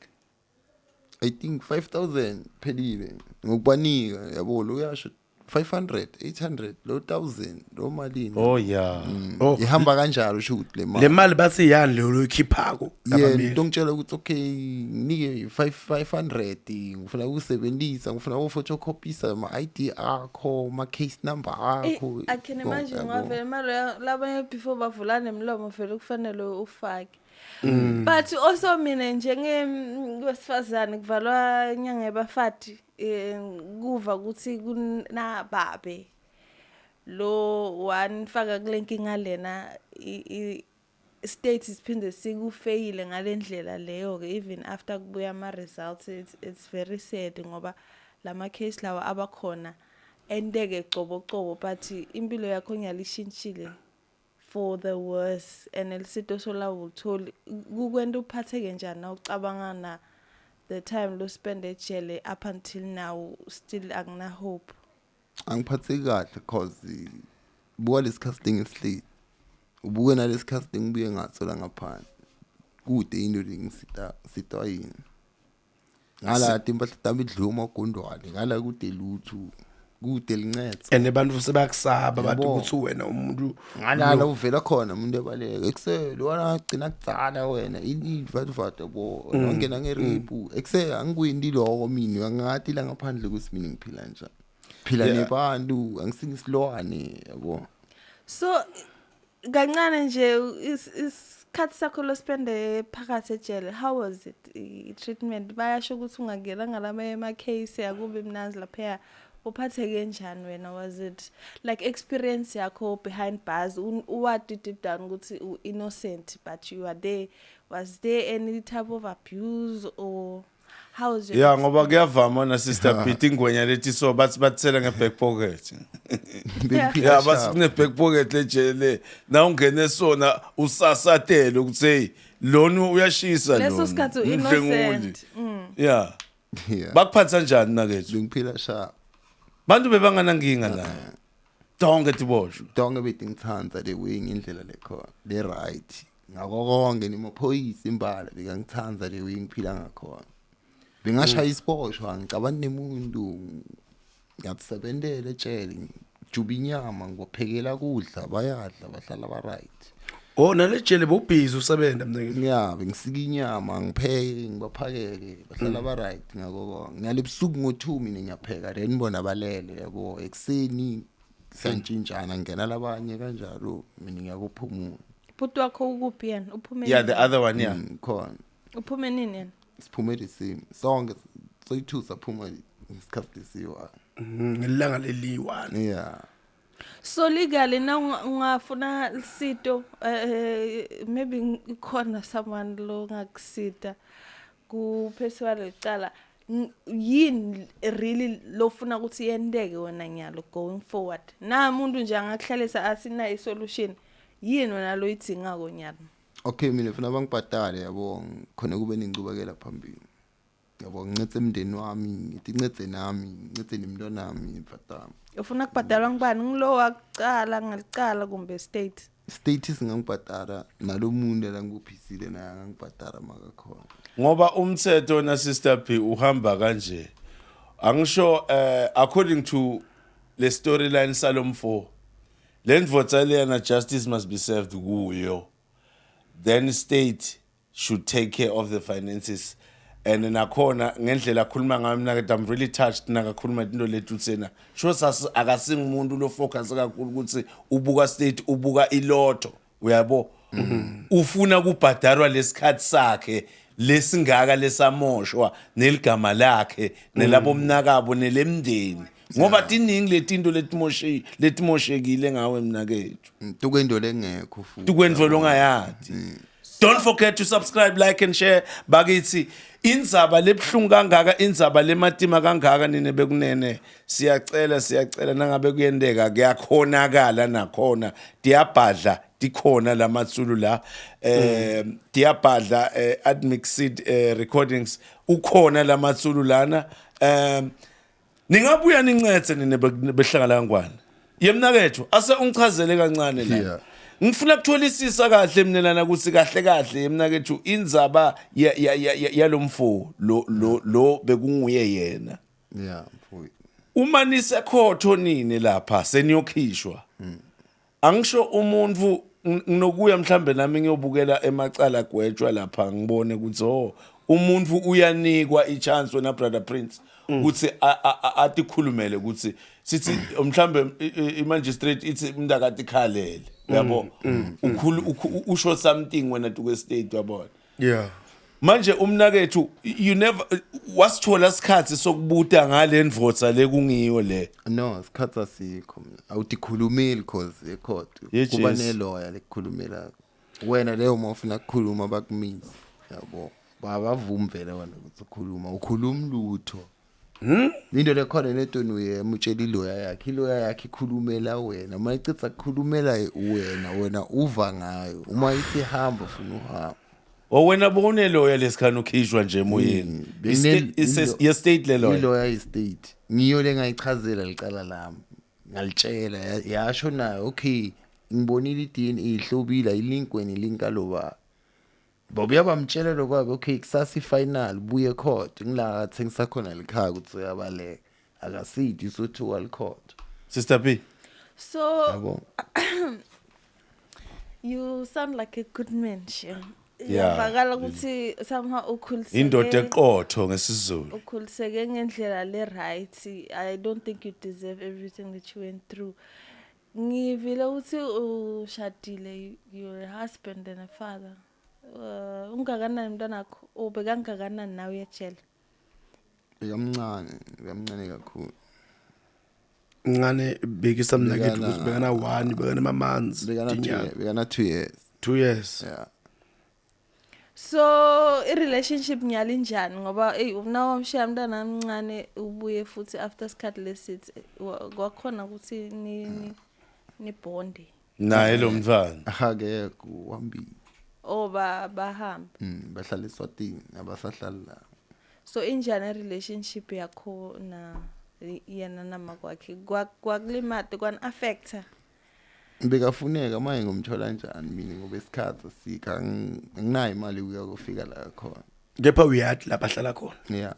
I think 5000 phelile ngokubanika, yabo, lo uyasho 500, 800, lo 1000, lo malini. Oh yeah. Oh. Ihamba kanjalo, usho ukuthi le Le mali. Mali bathi yani leyo loyikhiphako Yena labameli? into ngitshela ukuthi okay, nginike 5 500, ngifuna ukusebenzisa, ngifuna ukuphotocopyisa ama ID akho, ama case number akho. I can imagine. Yabo. Ngavele mali labanye before bavula nemlomo vele kufanele ufake. But also mina njenge wesifazane kuvalwa inyanga yabafati, kuva ukuthi kunababe lo wanifaka kule nkinga lena, state siphinde sikufeyile ngalendlela leyo ke, even after kubuya ama results, it's very sad ngoba lama case lawa abakhona enteke cobo cobo, but impilo yakho ngiyalishintshile for the worse and elisito solawutholi kukwenta uphatheke njani na ucabanga na the time lo spend ejele up until now, still akuna hope? Angiphatheki kahle cause buka lesikhathi ngisihleli, ubuke nalesikhathi ngibuye ngathola ngaphandle kude into lengisita sitwa yini ngala timpahla tami idliwe amagondwane ngala, kude lutho, kude lincetsa. And abantu sebayakusaba bathi Yabo. ukuthi wena umuntu Ngalala uvela khona umuntu ebaleka ekuse lona agcina kudzala wena ini vat bo wangena ngerape ekuse angikwindi lokho, mina angathi la ngaphandle ukuthi mina ngiphila njani, phila nebantu, angisingisilwane, yabo. So Kancane nje, isikhathi sakho lospende phakathi ejele, how was it, i-treatment? Bayasho ukuthi ungangena ngalamanye ama-case, akube mnanzi laphaya. Uphatheke njani wena? Was it like experience yakho behind bars, uwati deep down ukuthi u-innocent, but you are there? Was there any type of abuse or how was your Ya, ngoba kuyavama na, Sister Pete, ingwenya lethi so bathi bathela nge-back pocket. Bengiphila Ya, bathi sharp. kune-back pocket lejele, na ungene sona usasatele ukuthi hey, lona uyashisa. Leso Lona sikhathi umdlwenguli. u-innocent. Ya. Yeah. Bakuphatha njani nakethu? Bengiphila sharp. Bantu bebanganankinga la, tonke tiboshwe? Tonke betingitsandza the way ngendlela lekhona le right ngako konke, nemaphoyisa imbala bekangitsandza the way ngiphila ngakhona. Bengashaya isiboshwa, ngicabani nemuntu, ngiyabusebentela ejele, ngijuba inyama, ngibaphekela kudla, bayadla, bahlala ba-right. Oh, nalejele bowubhizi usebenza, mnakethu? Ya, bengisika inyama, ngipheke, ngibaphakele, bahlala ba-right ngako konke. Ngale busuku ngo-2 mina ngiyapheka, then bona balele, yabo. Ekuseni siyantshintshana, ngena labanye kanjalo, mina ngiyakuphumula. Bhuti wakho ukuphi yena? Uphume Yeah, the nini? other one, yeah. Khona. Uphume nini yena? Siphume the same sonke, soyi-two saphuma ngesikhathi lesiyi-one. Ngelanga leliyi-one. Yeah. So legally na ungafuna lisito, maybe ikhona someone lo ngakusita kuphesiwa lecala, yini really lofuna ukuthi yenteke wena nyalo going forward? Na umuntu nje angakuhlalisa asinayo isolution, yini wena loyidingako nyalo? Okay, mina funa bangibhadale, yabo, khona kube nencubekela phambili, yabo, ngincede emndeni wami, ngithi incede nami, ngincede nemntwana wami, mfatami. Ufuna kubhadalwa ngubani, ngilo wakucala ngalicala kumbe state? State singangibhadala, nalo muntu la ngibophisile naye angangibhadala makakhona. Ngoba umthetho na, Sister P, uhamba kanje, angisho, according to le storyline salomfo, le ndvodza leyana, justice must be served kuyo, then state should take care of the finances. And nakhona ngendlela akhuluma ngayo mina ke, I'm really touched nakakhuluma into lethu tsena sho sas akasingumuntu lo focus kakhulu ukuthi ubuka state, ubuka ilotho, uyabo, ufuna kubhadarwa lesikhathi sakhe lesingaka lesamoshwa neligama lakhe nelabo mnakabo nelemndeni, ngoba tiningi letinto letimoshekile ngawe, mnakethu. Tukwento lengekho futhi. Tukwento longayadi. Don't forget to subscribe, like and share, bakithi. Indzaba lebuhlungu kangaka, indzaba lematima kangaka, nine bekunene, siyacela, siyacela, nangabe kuyenteka, kuyakhonakala nakhona, tiyabhadla, tikhona lamatsulu la, tiyabhadla, Admixed Recordings ukhona lamatsulu lana. Ningabuya nincetse nine behlangala kangwane. Yemnakethu, ase ungichazele kancane la. Ngifuna kutholisisa kahle mina lana ukuthi kahle kahle, yemnakethu, indzaba yalomfo lo bekunguye yena. Yeah, mfowethu. Uma nisekhotho nini lapha seniyokhishwa, angisho umuntu nginokuya mhlambe nami ngiyobukela emacala gwetshwa lapha, ngibone ukuthi oh, umuntu uyanikwa i-chance, wena Brother Prince, ukuthi atikhulumele, ukuthi sithi mhlambe i-magistrate ithi umuntu akatikhalele, uyabo, ukhulu usho something wena tuke state, uyabona. Manje umnakethu, you never wasithola isikhathi sokubuta ngale ndvodza lekungiyo le? No, isikhathi asikho mina, awutikhulumeli cause ecourt Ye kuba Jesu. neloya lekukhulumela wena leyo. Uma ufuna ukukhuluma bakumisa, yabo, babavumi vele wena ukuthi ukhuluma, ukhuluma lutho. Into lekhona netoni uyema utshela iloya yakhe, iloya yakhe ikhulumela wena. Uma icitha kukhulumela wena, wena uva ngayo. Uma ithi hamba, ufuna uhamba. O, wena bowuneloya lesikhani ukhishwa nje emoyeni? Ye-state le loya? Iloya ye-state ngiyo lengayichazela licala lami, ngalitshela, yasho nayo, okay, ngibonile i-DNA ihlobile, ayilinkwe nelinka loba babuya bamtshela lokwabo. Okay, kusasa i-final, buye court. Ngila athengisa khona likhaya ukuthi uyabaleka, akasidi usothuka licourt. Sister P. So yabo. You sound like a good man, Shem. Yeah. Iyavakala ukuthi somehow ukhuliseke. Indoda eqotho ngesiZulu. Ukhuliseke ngendlela le right. I don't think you deserve everything that you went through. Ngivile ukuthi ushadile, you're a husband and a father. Ungakanani umntanakho? Ubekangakanani nawe ejele? Bekamncane, bekamncane kakhulu. Ncane, bekisa mnakethu ukuthi bekana 1, bekana mamanzi. Bekana 2 tinyanga. Bekana 2 years. 2 years. Yeah. So i-relationship nyali njani, ngoba ey, nawamshiya umntana omncane, ubuye futhi after isikhathi lesithi, kwakhona ukuthi ni bonde Naye lo mntwana? Akekho, uhambile. Oh, ba bahamba. Bahlala eSwatini, abasahlali la. So injani i-relationship yakho na yena namakwakhe? Kwakulimata, kwan-affecta? Bekafuneka manje, ngomthola njani mina, ngoba isikhathi asikho, anginayo imali ukuya kufika la khona. Kepha uyathi lapha ahlala khona? Yeah.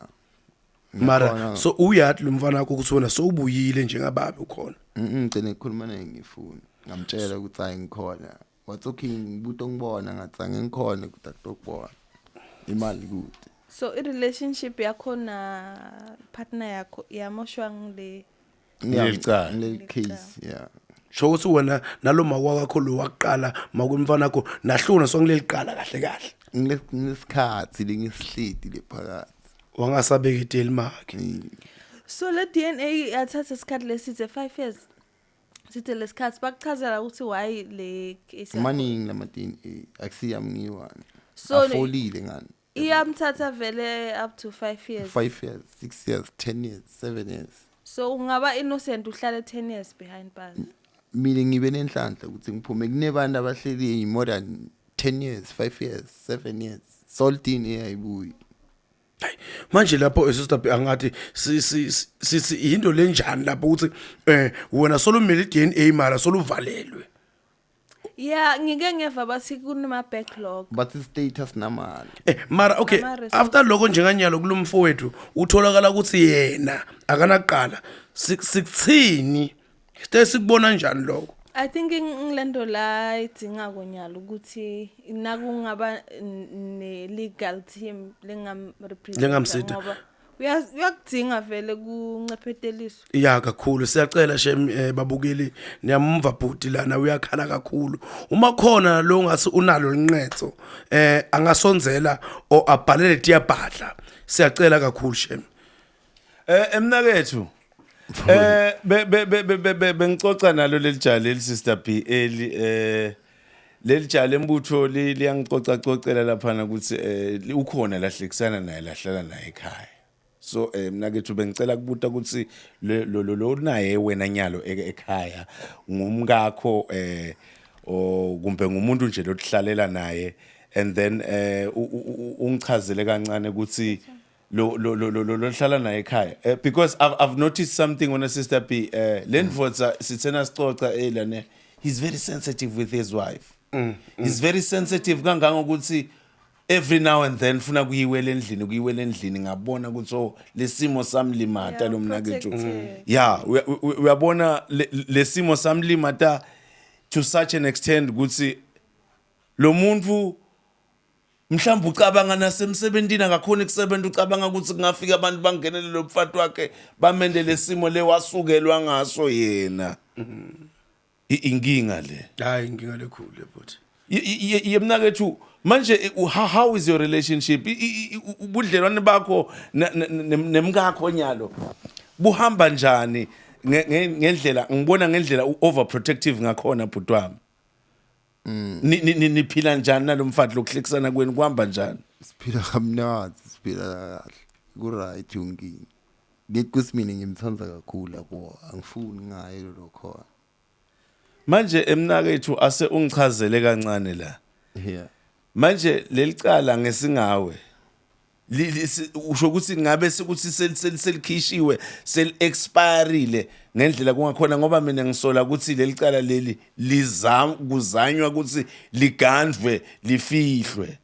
Mara Ngiyakhona. so uyathi lo mfana wakho ukuthi wena sowubuyile njengababe ukhona? Ngigcine ukukhuluma naye ngifuni, ngamtshela ukuthi hayi, ngikhona. Wathi okay, ngibuto ngibona, ngathi angikhona ukuthi akutokubona, imali kude. So i-relationship yakho na partner yakho yamoshwa ngile? Kuleli cala. Ngileli case, yeah. Sho ukuthi wena nalo makwakho lo waqala makumfana wakho nahluna songileli qala kahle kahle. Ngilesikhathi lengisihledi lephakathi. Wangasabeka iteli makhe. So le DNA yathatha isikhathi lesithe 5 years, sithe lesikhathi bakuchazela ukuthi why le case Maningi lama DNA, akusiyami ngiyi-one. So Afolile ngani. Iyamthatha vele up to 5 years? 5 years, 6 years, 10 years, 7 years. So ungaba innocent uhlale 10 years behind bars? Mina ngibe nenhlanhla ukuthi ngiphume, kunebantu abahleli more than 10 years, 5 years, 7 years, sol DNA ayibuyi. Hayi, manje lapho, sister B, angathi sithi into lenjani lapho ukuthi wena solumele iDNA mara soluvalelwe? Yeah, ngike ngeva bathi kunama backlog. Bathi status namali. Mara okay, Nama-resources. after lokho njenganyalo kulomfowethu utholakala ukuthi yena akanaqala, sikuthini site, sikubona njani lokho? I think ngilento la idinga konyalo ukuthi nakungaba ne legal team lengam represent. Lengamsita. Ngoba uyakudinga vele kuncepheteliswa. Ya, kakhulu. Siyacela shem, babukeli, niyamva bhuti lana uyakhala kakhulu. Uma khona lo ngathi unalo linqetho, angasonzela o abhalele tiyabhadla. Siyacela kakhulu shem. Emnakethu, be be be be- be bengicoca nalo leli jali leli, Sister B, eli leli jali embutho liyangicoca cocela lapha ukuthi ukhona lahlekisana naye, lahlala naye ekhaya. So mnakethu, bengicela kubuta ukuthi lo naye wena nyalo ekhaya ngumkakho o kumbe ngumuntu nje lokuhlalela naye? And then ungichazele kancane ukuthi lo lohlala naye ekhaya, because I've noticed something on Sister B, le ndvodza sithena sicoca elane, he's very sensitive with his wife. He's very sensitive kangangokuthi every now and then funa kuyiwela endlini, kuyiwela endlini. Ngabona ukuthi oh, lesimo samlimata Yeah, lo mnakethu. protective. Yeah, uyabona lesimo samlimata to such an extent ukuthi lo muntu mhlawumbe ucabanga nasemsebentini akakhoni kusebenza, ucabanga ukuthi kungafika abantu bangenele lo mfati wakhe, bamende lesimo le wasukelwa ngaso yena. Inkinga le. Hayi, inkinga lekhulu bhuti. Yemnakethu, manje how is your relationship? Ubudlelwane bakho nemkakho nyalo buhamba njani, ngendlela ngibona ngendlela u-overprotective ngakhona, bhuti wami? Niphila njani nalomfati? Lokuhlekisana kwenu kuhamba njani? Siphila kamnandi, siphila kahle, ku-right yonke into. Ngithi kuthi mina ngimthanda kakhulu yabo, angifuni ngaye lo khona. Manje emnakethu, ase ungichazele kancane la. Manje lelicala ngesingawe usho ukuthi ngabe sekuthi selikhishiwe, sel expireile ngendlela kungakhona? Ngoba mina ngisola ukuthi lelicala leli lizam kuzanywa ukuthi ligandvwe, lifihlwe.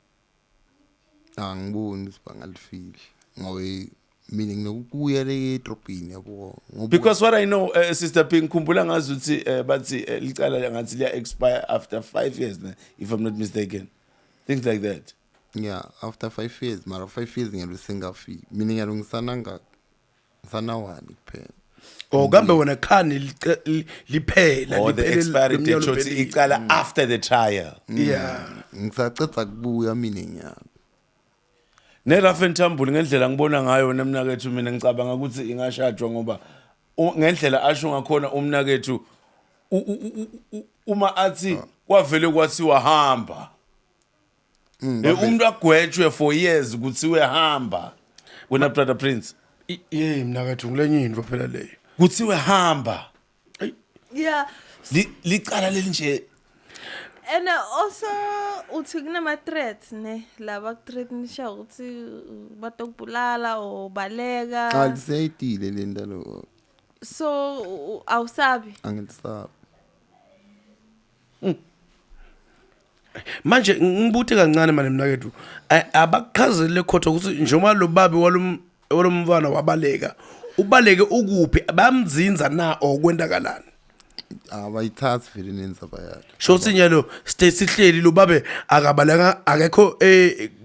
Angiboni ukuthi bangalifihla, ngoba mina nginokubuya le edrobheni yabo, ngoba Because what I know, Sister P, ngikhumbula ngazi ukuthi bathi licala ngathi liya expire after 5 years ne, if I'm not mistaken, things like that. Yeah, after 5 years, mara 5 years ngiyalo sengafiki mina, ngiyalo ngisana 1 kuphela. Oh, kambe wena khani liphela Or the liphele expiry date lomnyaka shothi lophelile. icala after the trial. Yeah. Ngisacetha kubuya mina nyalo. Ne rough and tumble ngendlela ngibona ngayo nemnakethu, mina ngicabanga ukuthi ingashajwa ngoba ngendlela asho ngakhona umnakethu, uma athi kwavele kwathiwa hamba. Umuntu agwetshwe for years kuthiwe hamba. Wena, brother Prince. Ye mnakethu, ngilenye into phela leyo. Kuthiwe hamba. Yeah. Licala leli nje. And also uthi kunama threats ne, laba kuthreatenisha ukuthi batokubulala or baleka. Cha, lisayidile le nto lo. So awusabi? Angilisabi. Manje ngibute kancane manje mnakethu, abakuchazele le court ukuthi njengoba lo babe walomfana wabaleka, ubaleke ukuphi, bamdzinza na or kwentakalani? Abayithathi vele nenzaba yakhe. Shothi nyalo state sihleli, lo babe akabaleka, akekho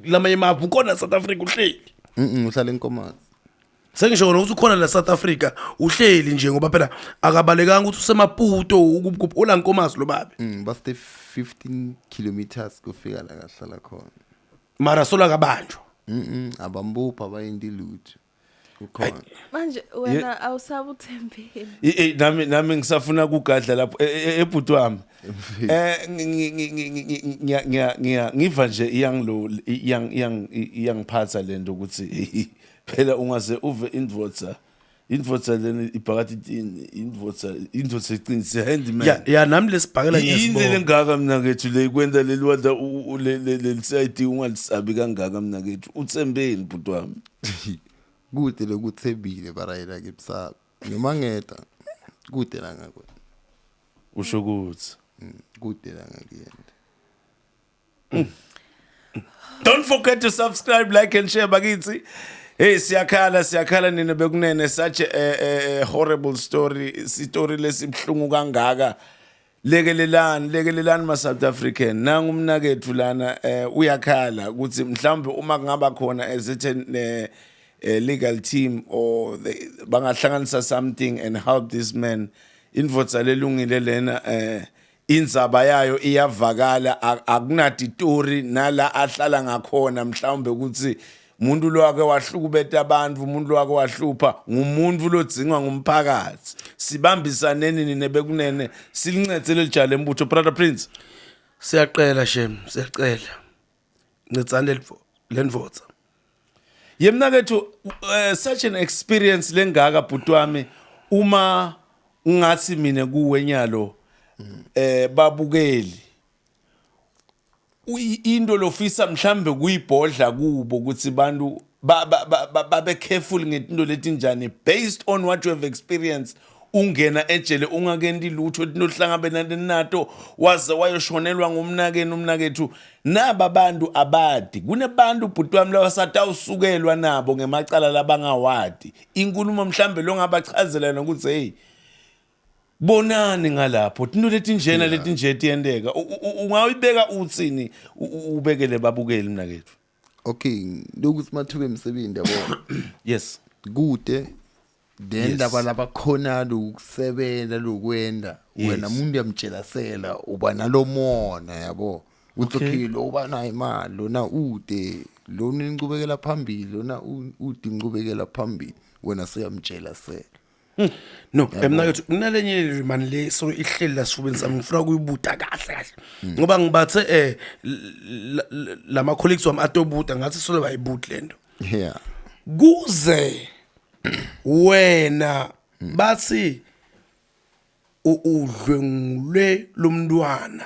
lamanye mavu, ukhona South Africa uhleli? Uhlala eNkomazi. Sengisho kona ukuthi ukhona la South Africa uhleli nje, ngoba phela akabalekanga ukuthi useMaputo, ukuphi, ula Nkomazi lo babe? Baste 15 kilometers kufika la kahlala khona. Mara sola kabanjwa? Abambopha, abayenti lutho, ukhona. Manje wena awusabi, uthembeni? Nami ngisafuna kugadla lapho, ebhuti wami. Ngiya ngiva nje iyangilo iyang iyang iyangiphatha lento ukuthi phela ungaze uve indvodza, indvodza leni ibhakathi, indvodza, indvodza iqinise, handyman. Ya, nami lesibhakela. Yini Ngiyasibona. lengaka mina kethu le kwenta leli wanda leli side ungalisabi kangaka mina kethu, uthembeni bhuti wami? Kude lokuthembile barayela ke busabi noma ngeda kude la ngakho. Usho ukuthi Kude la ngakuyenda. Don't forget to subscribe, like and share bakithi. Hey, siyakhala, siyakhala nina bekunene, such a horrible story, story lesibhlungu kangaka. Lekelelani, lekelelani ma South African. Nangu umnakethu lana, uyakhala ukuthi mhlawumbe uma kungaba khona a certain legal team or bangahlanganisa something and help this man. Indvodza lelungile lena, indzaba yayo iyavakala, akunatitori nala ahlala ngakhona, mhlawumbe ukuthi umuntu lwake wahlukubeta abantu, umuntu lwake wahlupha, ngumuntu lodzingwa ngumphakathi. Sibambisaneni nine bekunene, silincede lelijala embutho, brother Prince. Siyacela shem, siyacela, ncedzani lendvodza. Yemnakethu, such an experience lengaka bhuti wami, uma ungathi mina kuwe nyalo, babukeli, into lofisa mhlambe kuyibhodla kubo ukuthi bantu babe careful ngetinto letinjani based on what you have experienced, ungena ejele ungakenti lutho, tinto ohlangabena nato, waze wayoshonelwa ngumnakenu, umnakethu, naba bantu abadi kunebantu bhuti wami labasatawusukelwa nabo ngemacala labangawadi, inkulumo mhlambe longabachazela nokuthi hey, bonani ngalapho tinto letinjena letinje tiyenteka. Ungayibeka utsini, ubekele babukeli mnakethu? Okay, lokuthi mathuba emsebenzi, yabo. Kude then laba labakhona lokusebenza lokwenda, wena umuntu uyamtshelasela, uba nalomona, yabo, uthi okay, lo uba nayo imali, lona ude lona incubekela phambili, lona ude incubekela phambili, wena seyamtshelasela. No, mnakethu, kunalenye mani le so ihleli la sifubeni sami, ngifuna ukuyibuta kahle kahle ngoba ngibathe lama colleagues wami atobuta ngathi solo bayibuti lento. Kuze wena bathi udlwengulwe lomntwana,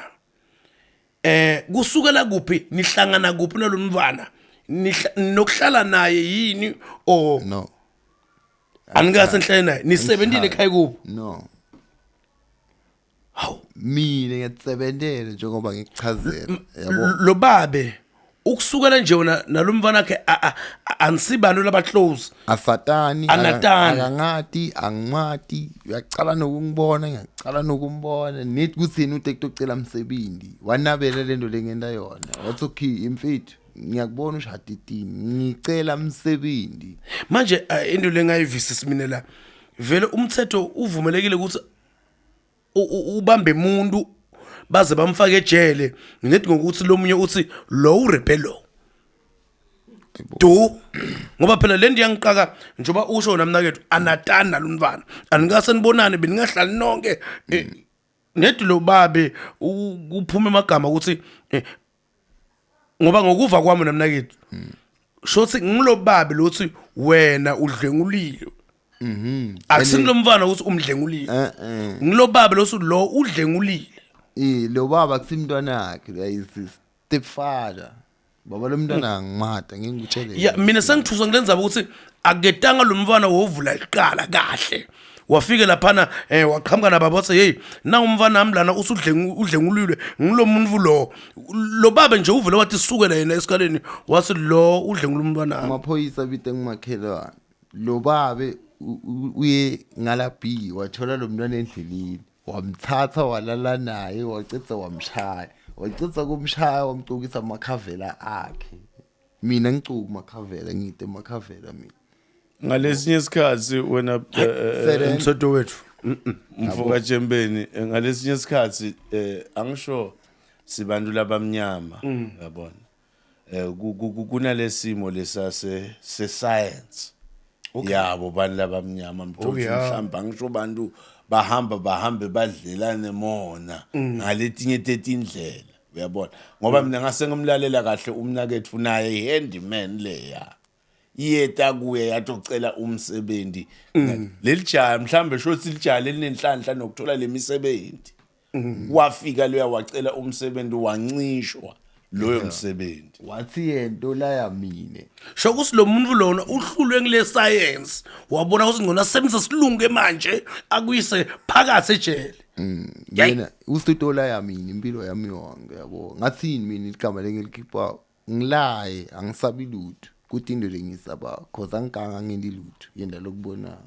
kusukela kuphi, nihlangana kuphi nalomntwana, nokuhlala naye yini or No. Anikase nihlale naye, nisebentile ekhaya kubo? No. Hawu. Mina ngiyasebentela njengoba ngikuchazela, yabo. Lo babe ukusukela nje wona nalomfana wakhe anisibantu laba close? Asatani. Anatani. Akangati, angimati, uyacala nokungibona, ngiyacala nokumbona, nithi kuthini uthi kutocela umsebenzi, wanabela lento lengenta yona, wathi okay imfethu, ngiyakubona ushada itini, ngicela umsebenzi. Manje into lengayivisisi mina la. Vele umthetho uvumelekile ukuthi ubambe umuntu baze bamfake ejele nginethi ngokuthi lomunye uthi lo urepe lo do, ngoba phela le nto iyangiqaka njengoba usho wena mnakethu, anatani nalomntwana, anikase nibonane, beningahlali nonke. Nedi lo babe kuphuma amagama ukuthi ngoba ngokuva kwami namnakethu shothi ngilo babe lothi wena udlengulile. Akusini lo mfana ukuthi umdlengulile. Eh eh. Ngilo babe lothi lo udlengulile. Eh, lo baba kusimntwana wakhe, is stepfather. Baba lo mntwana angimata, ngingutshele. Ya, mina sengithuswa ngilenzaba ukuthi aketanga lo mfana wovula iqala kahle, wafike laphana waqhamuka nababa wathi, "Hey, nangu umfana wami lana usudlengu udlengulilwe ngilo muntu lo." Lo babe nje uvele wathi sukela yena esikaleni, wathi lo udlengula umntwana wami. Amaphoyisa abite ngumakhelwane. Lo babe uye ngala B, wathola lo mntwana endleleni, wamthatha, walala naye, wacetha wamshaya, wacetha kumshaya, wamcukisa amakhavela akhe. Mina ngicuka umakhavela, ngide emakhavela mina. Ngalesinye isikhathi wena Seren. Umthetho wethu. Mfoka Jembeni, ngalesinye isikhathi angisho sibantu labamnyama, yabona, kunalesimo lesase se science yabo bantu labamnyama mthothi. Mhlawumbe angisho bantu bahamba bahambe badlelane mona ngaletinye tetindlela, uyabona, ngoba mina ngase ngimlalela kahle umnaketfu, naye handyman leya iyeta kuye yatocela umsebenzi. Leli jaha mhlambe shothi lijaha lelinenhlanhla nokuthola lemisebenzi, wafika loya wacela umsebenzi, wancishwa loyo msebenzi. Wathi yento laya mine. Sho ukuthi lo muntu lona uhlulwe ngile science, wabona ukuthi ngona sebenzisa silungu manje akuyise phakathi ejele. Yena usitola yami impilo yami yonke, yabo. Ngathini mina igama lengilikhipha, ngilaye angisabi lutho kuthi into lengisaba cause angikanga ngendi lutho yenda lokubona.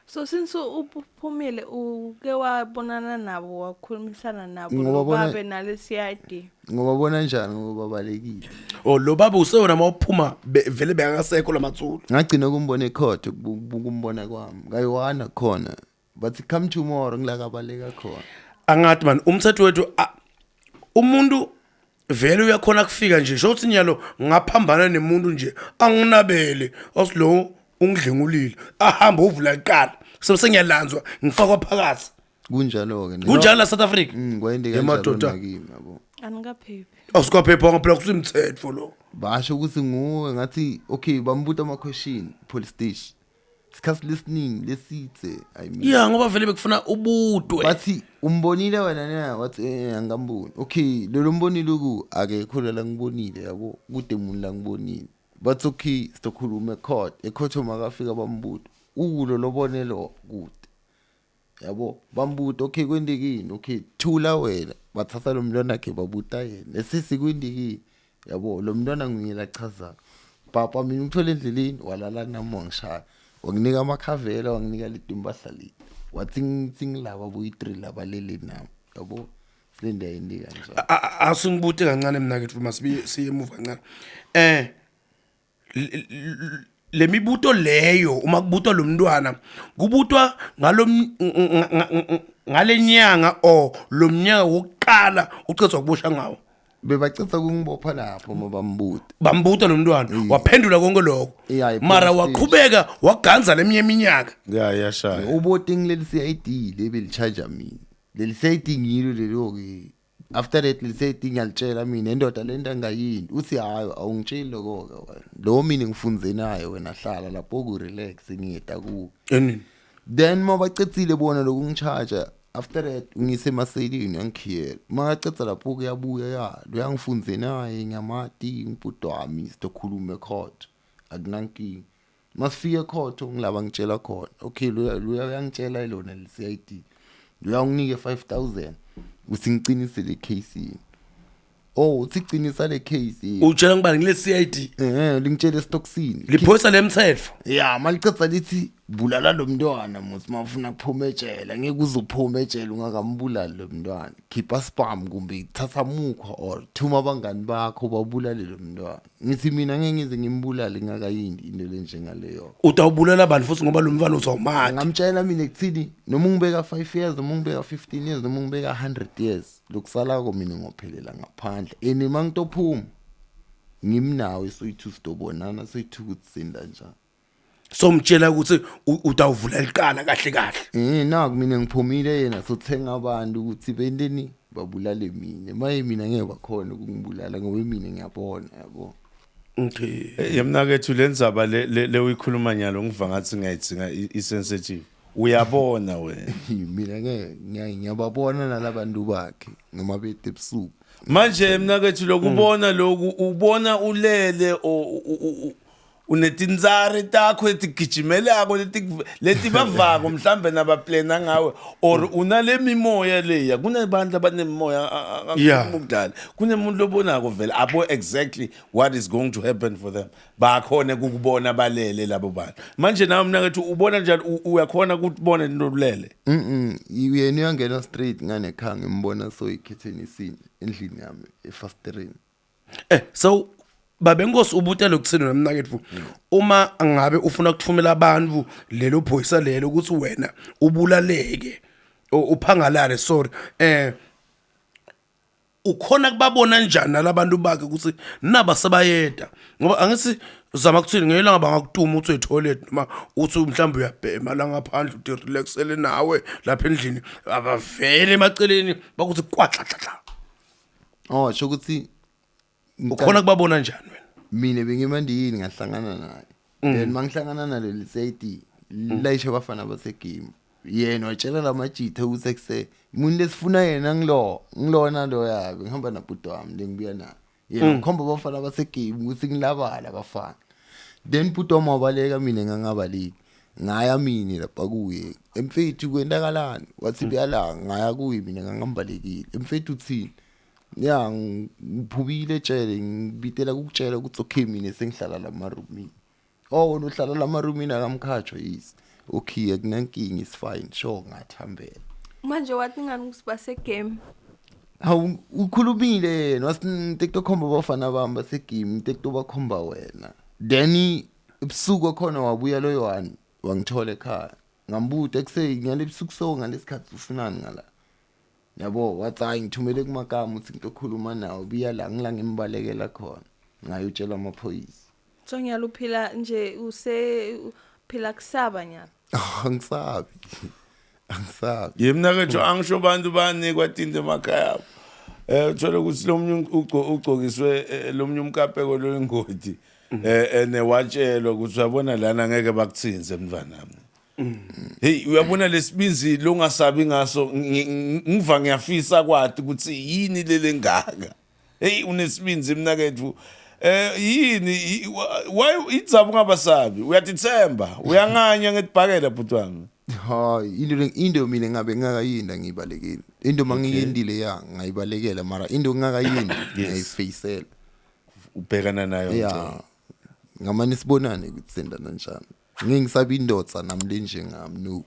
So since uphumile, uke wabonana nabo, wakhulumisana nabo? Ngoba lo babe nale CID. Ngoba bona njani? Ngoba babalekile. Oh, lo baba usewona mawuphuma vele bekangasekho lamathulu. Ngagcina kumbona ecourt, ukumbona kwami kayiwana khona, bathi come tomorrow, ngilakabaleka khona. Angathi man, umthetho wethu, umuntu vele uyakhona kufika nje, sho ukuthi nyalo ngaphambana nemuntu nje, anginabele asilo ungidlengulile, ahambe uvula iqala, sebengiyalanzwa, ngifakwa phakathi. Kunjalo-ke. Kunjalo la South Africa. Kwayente Ye kanjalo. madoda. Nakimi, yabo. Anikaphephi. Awusikaphepha phela, kusimthetho lo. Basho ukuthi nguwe, ngathi okay, bambuta ama-question police station isikhathi lesiningi lesithe, I mean. Ya, ngoba vele bekufuna ubudwe. Bathi umbonile wena na? Wathi angamboni. Okay, lelo mbonile ku akekho la ngibonile, yabo, kude muntu la ngibonile. Bathi okay, sizokhuluma ecourt. Ecourt makafika bambuta ukulo lobonelo kude, yabo, bambuta okay, kwendekini? Okay, thula wena. Bathatha lo mntwana wakhe, babuta yena esisi kwendekini, yabo. Lo mntwana nguye lachazayo, papa mina ngithole endleleni, walala nami, wangishaya, wanginika amakhavela, wanginika leti mpahla leti, wathi ngithi ngilaba boyi-three labalele nami, yabo, silenda yini kanjalo. Asingibute kancane mina ke, masibiye siye emuva kancane. Le mibuto leyo, uma kubutwa lo mntwana, kubutwa ngalo ngale nyanga or lo mnyaka wokuqala ucedzwa kubosha ngawo? Bebacetha kungibopha lapho uma bambuta. Bambuta lo mntwana, waphendula konke lokho? Yeah, i- Mara police station. waqhubeka waganza leminye iminyaka? Ya, yashaya. Ubote ngileli CID lebeli-charge mina, leli CID ngilo lelo-ke. After that leli CID ngiyalitshela mina, indoda le nto angayini, uthi hayi, awungitsheli loko-ke wena, lo mina ngifunze naye, wena hlala lapho ku-relax, ngiyeda kuwe. Enini? Then uma bacedzile bona lokungi-charge, after that ungise emaselini, uyangikhiyela. Makacedza lapho kuyabuya, ya, loyangifunze naye ngiyamati, ngibhuti wami, sizokhuluma ecourt, akunankinga. Masifika ecourt ngilaba ngitshela khona, okay, loya loya uyangitshela lona le CID loya unginike 5000 uthi ngicinise le case yini. Oh, uthi cinisa le case yini. Utshela ngibani ngile CID? Lingitshele esitokisini. Liphoyisa lemthetho? Ya, malicedza lithi Bulala lo mntwana musi mawufuna kuphuma ejele, ngeke uze uphume ejele ungakambulali lo mntwana. Khipha spam kumbe thatha mukhwa or thuma abangani bakho babulale lo mntwana. Ngithi mina ngeke ngize ngimbulale ngingakayindi into lenjengaleyo. Utawubulala abantu futhi ngoba lo mfana uzawumati. Ngamtshela mina kuthini noma ungibeka 5 years noma ungibeka 15 years noma ungibeka 100 years lokusalako mina ngophelela ngaphandle and mangitophuma ngimnawe soyi-two sidobonana soyi-two ukuthi senda njani. Somtshela ukuthi utawuvula liqala kahle kahle. Naku mina ngiphumile yena sothenga abantu ukuthi benteni babulale mina. Maye mina ngeke bakhona ukungibulala ngoba mina ngiyabona yabo. Okay. Yemnakethu lenzaba le uyikhuluma nyalo ngiva ngathi ngiyayidzinga i-sensitive. Uyabona wena. Mina ngeke ngiyababona nalabantu bakhe noma bete ebusuku. Manje mnakethu lokubona lokhu ubona ulele o unetintsari takho letigijimelako letibavako mhlambe nabaplana ngawe or unale mimoya leya kunabantu abanemimoya ukudlala kunemuntu lobonako vele abo exactly what is going to happen for them bakhona ukubona balele labo bantu. Manje nawe mnakethu ubona njani? Uyakhona ukubona into ulele? Yena uyangena straight nganekhaya ngimbona so ikhetheni isini endlini yami efasitereni. So babenkosi ubuta lokuthini nomnaketfu uma ngabe ufuna ukuthumela abantu lelo phoyisa lelo ukuthi wena ubulaleke uphangalale, sorry, ukhona kubabona njani nalabantu bakhe ukuthi naba sebayeda? Ngoba angithi zama kuthini ngelanga bangakutuma uthi etoilet noma uthi mhlawumbe uyabhema la ngaphandle uthi relaxele nawe lapha endlini, abavele emaceleni bakuthi kwatla tla tla. Oh, sho ukuthi ukhona kubabona njani wena? Mina bengimandini ngahlangana naye. Then mangihlangana nalo le CID layisha abafana basegame. Yena watshela lamajitha ukuthi ekuse umuntu lesifuna yena ngilo ngilona lo yabe ngihamba nabhuti wami lengibuya naye. Yena ukhomba abafana basegame ukuthi ngilabala abafana. Then bhuti wami wabaleka, mina ngangabaleki. Ngaya mina lapha kuye. Emfethu kwendakalani? Wathi buyala, ngaya kuye mina ngangambalekile. Emfethu uthini? Ya, ngiphumile ejele, ngibitela ukukutshela ukuthi okay mina sengihlala la marumini. Oh, wena uhlala la marumini akamkhatshwa? Yes. Okay, akunankinga, is fine. Sure, ngathambela. Manje wathi ngani ukuthi basegame? Hawu, ukhulumile yena wathi ngitokhomba abafana bami basegame, ngitobakhomba wena. Then ebusuku khona wabuya loyo one wangithola ekhaya. Ngambuta ekuseni ngale busuku so ngalesikhathi ufunani ngala. Yabo, wathi hayi ngithumele kumagama ukuthi ngitokhuluma nawe, buya la ngila ngimbalekela khona. Ngayotshela amaphoyisa. So nyalo uphila nje use phila kusaba nyalo? Angisabi. Angisabi. Yemnakethu angisho bantu banikwa tinto emakhaya abo. Uthola ukuthi lo munye ugcokiswe lo munye umkapeko lo ingodi ene watshelwa ukuthi uyabona lana ngeke bakuthinze mntwanami. Hey, uyabona lesibinzi longasabi ngaso, ngiva ngiyafisa kwathi ukuthi yini lele ngaka. Hey, unesibinzi mnakethu. Yini why idzaba ungabasabi? Uyatithemba, uyanganya ngetibhakela bhuti wami. Hayi, into mina ngabe ngakayinda ngibalekile. Into mangiyendile ya ngayibalekela, mara into ngakayindi ngiyayifacela. Ubhekana nayo. Ya. Ngamane sibonane ukuthi sendana njani. Ngeke ngisabe indoda nami lenjengami, no.